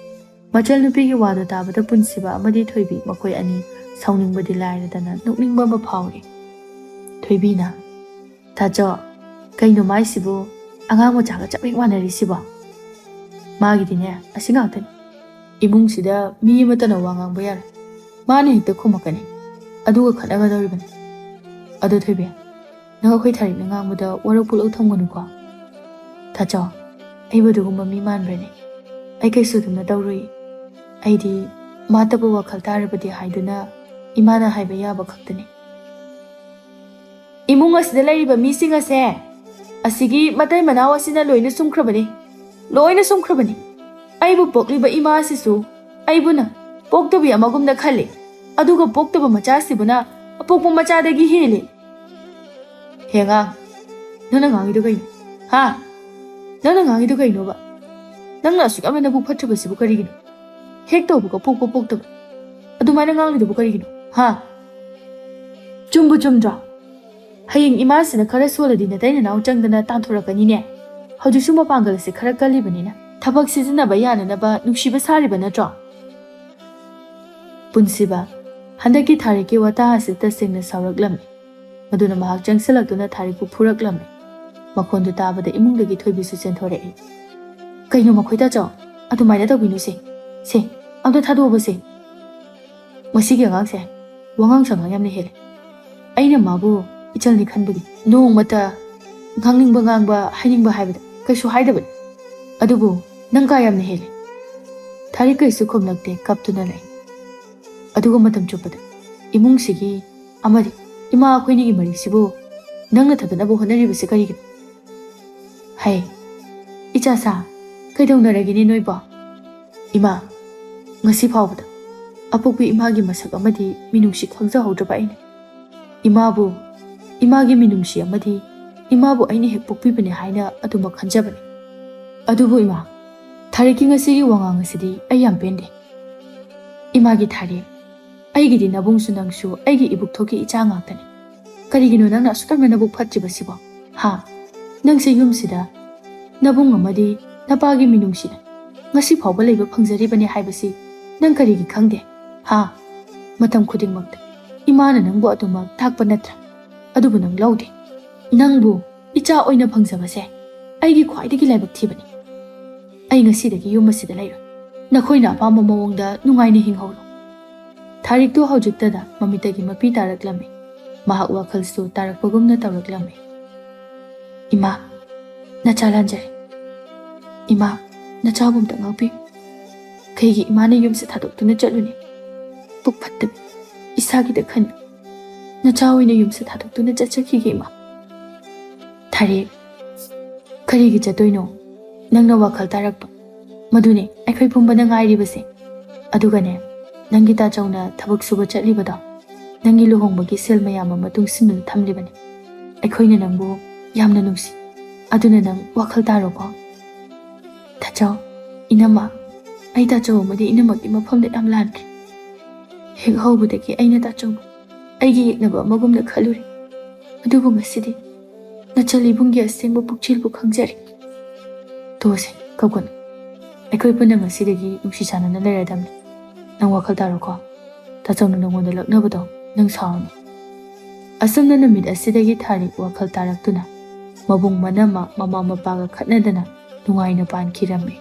ꯃꯆꯜ ꯅꯨꯄꯤꯒꯤ ꯋꯥꯗꯣ ꯇꯥꯕꯗ ꯄꯨꯟꯁꯤꯕ ꯑꯃꯗꯤ ꯊꯣꯏꯕꯤ ꯃꯈꯣꯏ ꯑꯅꯤ ꯁꯥꯎꯅꯤꯡꯕꯗꯤ ꯂꯥꯏꯔꯗꯅ ꯅꯣꯛꯅꯤꯡꯕ ꯑꯃ ꯐꯥꯎꯔꯤ꯫ ꯊꯣꯏꯕꯤꯅ, "ꯇꯥꯆꯧ, ꯀꯩꯅꯣ ꯃꯥꯏꯁꯤꯕꯨ ꯑꯉꯥꯡ ꯃꯆꯥꯒ ꯆꯞ ꯍꯦꯛ ꯃꯥꯟꯅꯔꯤꯁꯤꯕꯣ?" "ꯃꯥꯒꯤꯗꯤꯅꯦ ꯑꯁꯤ ꯉꯥꯛꯇꯅꯤ꯫ ꯏꯃꯨꯡꯁꯤꯗ ꯃꯤ ꯑꯃꯠꯇꯅ ꯋꯥ ꯉꯥꯡꯕ ꯌꯥꯔꯣꯏ꯫ ꯃꯥꯅ ꯍꯦꯛꯇ ꯈꯨꯝꯃꯛꯀꯅꯤ꯫ ꯑꯗꯨꯒ ꯈꯠꯅꯒꯗꯧꯔꯤꯕꯅꯤ꯫ ꯑꯗꯣ ꯊꯣꯏꯕꯤ, ꯅꯪ ꯑꯩꯈꯣꯏ ꯊꯥꯔꯤꯛꯅ ꯉꯥꯡꯕꯗ ꯋꯥꯔꯧ ꯄꯨꯛꯂꯧ ꯊꯝꯒꯅꯨꯀꯣ꯫ ꯇꯥꯆꯧ, ꯑꯩꯕꯨ ꯑꯗꯨꯒꯨꯝꯕ ꯃꯤ ꯃꯥꯟꯕ꯭ꯔꯅꯦ? ꯑꯩ ꯀꯩꯁꯨ ꯑꯗꯨꯝꯅ ꯇꯧꯔꯨꯏ꯫ ꯑꯩꯗꯤ ꯃꯥꯇꯕꯨ ꯋꯥꯈꯜ ꯇꯥꯔꯕꯗꯤ ꯍꯥꯏꯗꯨꯅ ꯏꯃꯥꯅ ꯍꯥꯏꯕ ꯌꯥꯕ ꯈꯛꯇꯅꯤ꯫ ꯏꯃꯨꯡ ꯑꯁꯤꯗ ꯂꯩꯔꯤꯕ ꯃꯤꯁꯤꯡ ꯑꯁꯦ, ꯑꯁꯤꯒꯤ ꯃꯇꯩ ꯃꯅꯥꯎ ꯑꯁꯤꯅ ꯂꯣꯏꯅ ꯁꯨꯝꯈ꯭ꯔꯕꯅꯤ, ꯂꯣꯏꯅ ꯁꯨꯝꯈ꯭ꯔꯕꯅꯤ꯫ ꯑꯩꯕꯨ ꯄꯣꯛꯂꯤꯕ ꯏꯃꯥ ꯑꯁꯤꯁꯨ ꯑꯩꯕꯨꯅ ꯄꯣꯛꯇꯕꯤ ꯑꯃꯒꯨꯝꯅ ꯈꯜꯂꯤ, ꯑꯗꯨꯒ ꯄꯣꯛꯇꯕ ꯃꯆꯥꯁꯤꯕꯨꯅ ꯑꯄꯣꯛꯄ ꯃꯆꯥꯗꯒꯤ ꯍꯦꯜꯂꯤ꯫ ꯍꯦ ꯑꯉꯥꯡ, ꯅꯪꯅ ꯉꯥꯡꯉꯤꯗꯣ ꯀꯩꯅꯣ? ꯍꯥ? ꯅꯪꯅ ꯉꯥꯡꯉꯤꯗꯣ ꯀꯩꯅꯣꯕ? ꯅꯪꯅ ꯑꯁꯨꯛ ꯌꯥꯝꯅ ꯅꯕꯨꯛ ꯐꯠꯇ꯭ꯔꯤꯕꯁꯤꯕꯨ ꯀꯔꯤꯒꯤꯅꯣ? ꯍꯦꯛ ꯇꯧꯕꯒ ꯄꯣꯛꯄ ꯄꯣꯛꯇꯕ ꯑꯗꯨꯃꯥꯏꯅ ꯉꯥꯡꯂꯤꯗꯨꯕꯨ ꯀꯔꯤꯒꯤꯅꯣ? ꯍꯥ? ꯆꯨꯝꯕꯨ ꯆꯨꯝꯗ꯭ꯔꯣ? ꯍꯌꯦꯡ ꯏꯃꯥꯁꯤꯅ ꯈꯔ ꯁꯣꯜꯂꯗꯤ ꯅꯇꯩ ꯅꯅꯥꯎ ꯆꯪꯗꯅ ꯇꯥꯟꯊꯣꯔꯛꯀꯅꯤꯅꯦ꯫ ꯍꯧꯖꯤꯛꯁꯨ ꯃꯄꯥꯡꯒꯜ ꯑꯁꯤ ꯈꯔ ꯀꯜꯂꯤꯕꯅꯤꯅ ꯊꯕꯛ ꯁꯤꯖꯤꯟꯅꯕ ꯌꯥꯅꯅꯕ ꯅꯨꯡꯁꯤꯕ ꯁꯥꯔꯤꯕ ꯅꯠꯇ꯭ꯔꯣ? ꯄꯨꯟꯁꯤꯕ, ꯍꯟꯗꯛꯀꯤ ꯊꯥꯔꯤꯛꯀꯤ ꯋꯥꯇꯥ ꯑꯁꯤ ꯇꯁꯦꯡꯅ ꯁꯥꯎꯔꯛꯂꯝꯃꯤ꯫ ꯃꯗꯨꯅ ꯃꯍꯥꯛ ꯆꯪꯁꯤꯜꯂꯛꯇꯨꯅ ꯊꯥꯔꯤꯛꯄꯨ ꯐꯨꯔꯛꯂꯝꯃꯤ꯫ ꯃꯈꯣꯟꯗꯨ ꯇꯥꯕꯗ ꯏꯃꯨꯡꯗꯒꯤ ꯊꯣꯏꯕꯤꯁꯨ ꯆꯦꯟꯊꯣꯔꯛꯏ꯫ "ꯀꯩꯅꯣ ꯃꯈꯣꯏ ꯇꯥꯆꯧ? ꯑꯗꯨꯃꯥꯏꯅ ꯇꯧꯕꯤꯅꯨꯁꯦ꯫ ꯁꯦ, ꯑꯝꯇ ꯊꯥꯗꯣꯛꯑꯕꯁꯦ꯫ ꯃꯁꯤꯒꯤ ꯑꯉꯥꯡꯁꯦ ꯋꯥꯉꯥꯡ ꯁꯉꯥꯡ ꯌꯥꯝꯅ ꯍꯦꯜꯂꯦ꯫ ꯑꯩꯅ ꯃꯥꯕꯨ ꯏꯆꯜꯅꯤ ꯈꯟꯕꯒꯤ ꯅꯣꯡꯃꯇ ꯉꯥꯡꯅꯤꯡꯕ ꯉꯥꯡꯕ, ꯍꯥꯏꯅꯤꯡꯕ ꯍꯥꯏꯕꯗ ꯀꯩꯁꯨ ꯍꯥꯏꯗꯕꯅꯤ꯫ ꯑꯗꯨꯕꯨ ꯅꯪ ꯀꯥ ꯌꯥꯝꯅ ꯍꯦꯜꯂꯦ꯫" ꯊꯥꯔꯤꯛ ꯀꯩꯁꯨ ꯈꯨꯝꯂꯛꯇꯦ, ꯀꯞꯇꯨꯅ ꯂꯩ꯫ ꯑꯗꯨꯒ ꯃꯇꯝ ꯆꯨꯞꯄꯗ ꯏꯃꯨꯡꯁꯤꯒꯤ ꯑꯃꯗꯤ ꯏꯃꯥ ꯑꯩꯈꯣꯏꯅꯤꯒꯤ ꯃꯔꯤꯁꯤꯕꯨ ꯅꯪꯅ ꯊꯗꯠꯅꯕ ꯍꯣꯠꯅꯔꯤꯕꯁꯤ ꯀꯔꯤꯒꯤꯅꯣ? ꯍꯩ, ꯏꯆꯥꯁꯥ, ꯀꯩꯗꯧꯅꯔꯒꯦꯅꯦ ꯅꯣꯏꯕꯣ? ꯏꯃꯥ, ꯉꯁꯤ ꯐꯥꯎꯕꯗ ꯑꯄꯣꯛꯄꯤ ꯏꯃꯥꯒꯤ ꯃꯁꯛ ꯑꯃꯗꯤ ꯃꯤꯅꯨꯡꯁꯤ ꯈꯪꯖꯍꯧꯗ꯭ꯔꯕ ꯑꯩꯅ ꯏꯃꯥꯕꯨ, ꯏꯃꯥꯒꯤ ꯃꯤꯅꯨꯡꯁꯤ ꯑꯃꯗꯤ ꯏꯃꯥꯕꯨ ꯑꯩꯅ ꯍꯦꯛ ꯄꯣꯛꯄꯤꯕꯅꯦ ꯍꯥꯏꯅ ꯑꯗꯨꯃꯛ ꯈꯟꯖꯕꯅꯤ꯫ ꯑꯗꯨꯕꯨ ꯏꯃꯥ, ꯊꯥꯔꯤꯛꯀꯤ ꯉꯁꯤꯒꯤ ꯋꯥꯉꯥꯡ ꯑꯁꯤꯗꯤ ꯑꯩ ꯌꯥꯝ ꯄꯦꯟꯗꯦ꯫ ꯏꯃꯥꯒꯤ ꯊꯥꯔꯤꯛ, ꯑꯩꯒꯤꯗꯤ ꯅꯕꯨꯡꯁꯨ ꯅꯪꯁꯨ ꯑꯩꯒꯤ ꯏꯕꯨꯛꯊꯣꯛꯀꯤ ꯏꯆꯥ ꯉꯥꯛꯇꯅꯤ꯫ ꯀꯔꯤꯒꯤꯅꯣ ꯅꯪꯅ ꯑꯁꯨꯛ ꯌꯥꯝꯅ ꯅꯕꯨꯛ ꯐꯠꯇ꯭ꯔꯤꯕꯁꯤꯕꯣ? ꯍꯥ? ꯅꯪꯁꯦ ꯌꯨꯝꯁꯤꯗ ꯅꯕꯨꯡ ꯑꯃꯗꯤ ꯅꯄꯥꯒꯤ ꯃꯤꯅꯨꯡꯁꯤꯅ ꯉꯁꯤ ꯐꯥꯎꯕ ꯂꯩꯕ ꯐꯪꯖꯔꯤꯕꯅꯤ ꯍꯥꯏꯕꯁꯤ ꯅꯪ ꯀꯔꯤꯒꯤ ꯈꯪꯗꯦ? ꯍꯥ? ꯃꯇꯝ ꯈꯨꯗꯤꯡꯃꯛꯇ ꯏꯃꯥꯅ ꯅꯪꯕꯨ ꯑꯗꯨꯃꯛ ꯇꯥꯛꯄ ꯅꯠꯇ꯭ꯔꯥ? ꯑꯗꯨꯕꯨ ꯅꯪ ꯂꯧꯗꯦ꯫ ꯅꯪꯕꯨ ꯏꯆꯥ ꯑꯣꯏꯅ ꯐꯪꯖꯕꯁꯦ ꯑꯩꯒꯤ ꯈ꯭ꯋꯥꯏꯗꯒꯤ ꯂꯥꯏꯕꯛ ꯊꯤꯕꯅꯤ꯫ ꯑꯩ ꯉꯁꯤꯗꯒꯤ ꯌꯨꯝ ꯑꯁꯤꯗ ꯂꯩꯔꯣꯏ꯫ ꯅꯈꯣꯏꯅ ꯑꯄꯥꯝꯕ ꯃꯑꯣꯡꯗ ꯅꯨꯡꯉꯥꯏꯅ ꯍꯤꯡꯍꯧꯔꯣ꯫ ꯊꯥꯔꯤꯛꯇꯨ ꯍꯧꯖꯤꯛꯇꯗ ꯃꯃꯤꯠꯇꯒꯤ ꯃꯄꯤ ꯇꯥꯔꯛꯂꯝꯃꯤ꯫ ꯃꯍꯥꯛ ꯋꯥꯈꯜꯁꯨ ꯇꯥꯔꯛꯄꯒꯨꯝꯅ ꯇꯧꯔꯛꯂꯝꯃꯤ꯫ "ꯏꯃꯥ, ꯅꯆꯥ ꯂꯥꯟꯖꯔꯦ꯫ ꯏꯃꯥ, ꯅꯆꯥꯕꯨ ꯑꯝꯇ ꯉꯥꯛꯄꯤꯌꯨ꯫ ꯀꯩꯒꯤ ꯏꯃꯥꯅ ꯌꯨꯝꯁꯦ ꯊꯥꯗꯣꯛꯇꯨꯅ ꯆꯠꯂꯨꯅꯤ? ꯄꯨꯛ ꯐꯠꯇꯕꯤ, ꯏꯁꯥꯒꯤꯗ ꯈꯟꯕꯤ꯫ ꯅꯆꯥ ꯑꯣꯏꯅ ꯌꯨꯝꯁꯦ ꯊꯥꯗꯣꯛꯇꯨꯅ ꯆꯠꯆꯈꯤꯒꯦ, ꯏꯃꯥ꯫" "ꯊꯥꯔꯤꯛ, ꯀꯔꯤꯒꯤ ꯆꯠꯇꯣꯏꯅꯣ? ꯅꯪꯅ ꯋꯥꯈꯜ ꯇꯥꯔꯛꯄ, ꯃꯗꯨꯅꯦ ꯑꯩꯈꯣꯏ ꯄꯨꯝꯕꯅ ꯉꯥꯏꯔꯤꯕꯁꯦ꯫ ꯑꯗꯨꯒꯅꯦ, ꯅꯪꯒꯤ ꯇꯥꯆꯧꯅ ꯊꯕꯛ ꯁꯨꯕ ꯆꯠꯂꯤꯕꯗꯣ, ꯅꯪꯒꯤ ꯂꯨꯍꯣꯡꯕꯒꯤ ꯁꯦꯜ ꯃꯌꯥꯝ ꯑꯃ ꯇꯨꯡꯁꯤꯟꯗꯨꯅ ꯊꯝꯂꯤꯕꯅꯤ꯫ ꯑꯩꯈꯣꯏꯅ ꯅꯪꯕꯨ ꯌꯥꯝꯅ ꯅꯨꯡꯁꯤ꯫ ꯑꯗꯨꯅ ꯅꯪ ꯋꯥꯈꯜ ꯇꯥꯔꯣꯀꯣ꯫" "ꯇꯥꯆꯧ, ꯏꯅꯝꯃ, ꯑꯩ ꯇꯥꯆꯧ ꯑꯃꯗꯤ ꯏꯅꯝꯃꯒꯤ ꯃꯐꯝꯗ ꯌꯥꯝ ꯂꯥꯟꯈ꯭ꯔꯦ꯫ ꯍꯦꯛ ꯍꯧꯕꯗꯒꯤ ꯑꯩꯅ ꯇꯥꯆꯧꯕꯨ ꯑꯩꯒꯤ ꯌꯦꯛꯅꯕ ꯑꯃꯒꯨꯝꯅ ꯈꯜꯂꯨꯔꯦ꯫ ꯑꯗꯨꯕꯨ ꯉꯁꯤꯗꯤ ꯅꯆꯜ ꯏꯕꯨꯡꯒꯤ ꯑꯁꯦꯡꯕ ꯄꯨꯛꯆꯦꯜꯕꯨ ꯈꯪꯖꯔꯦ꯫" "ꯇꯣꯁꯦ, ꯀꯞꯀꯅꯨ꯫ ꯑꯩꯈꯣꯏ ꯄꯨꯟꯅ ꯉꯁꯤꯗꯒꯤ ꯅꯨꯡꯁꯤ ꯆꯥꯟꯅꯅ ꯂꯩꯔꯗꯕꯅꯤ꯫ ꯅꯪ ꯋꯥꯈꯜ ꯇꯥꯔꯣꯀꯣ꯫ ꯇꯥꯆꯧꯅ ꯅꯉꯣꯟꯗ ꯂꯛꯅꯕꯗꯣ ꯅꯪ ꯁꯥꯎꯔꯅꯨ꯫" ꯑꯁꯨꯝꯅ ꯅꯨꯃꯤꯠ ꯑꯁꯤꯗꯒꯤ ꯊꯥꯔꯤꯛ ꯋꯥꯈꯜ ꯇꯥꯔꯛꯇꯨꯅ ꯃꯕꯨꯡ ꯃꯅꯝꯃ ꯃꯃꯥ ꯃꯄꯥꯒ ꯈꯠꯅꯗꯅ ꯅꯨꯡꯉꯥꯏꯅ ꯄꯥꯟꯈꯤꯔꯝꯃꯤ꯫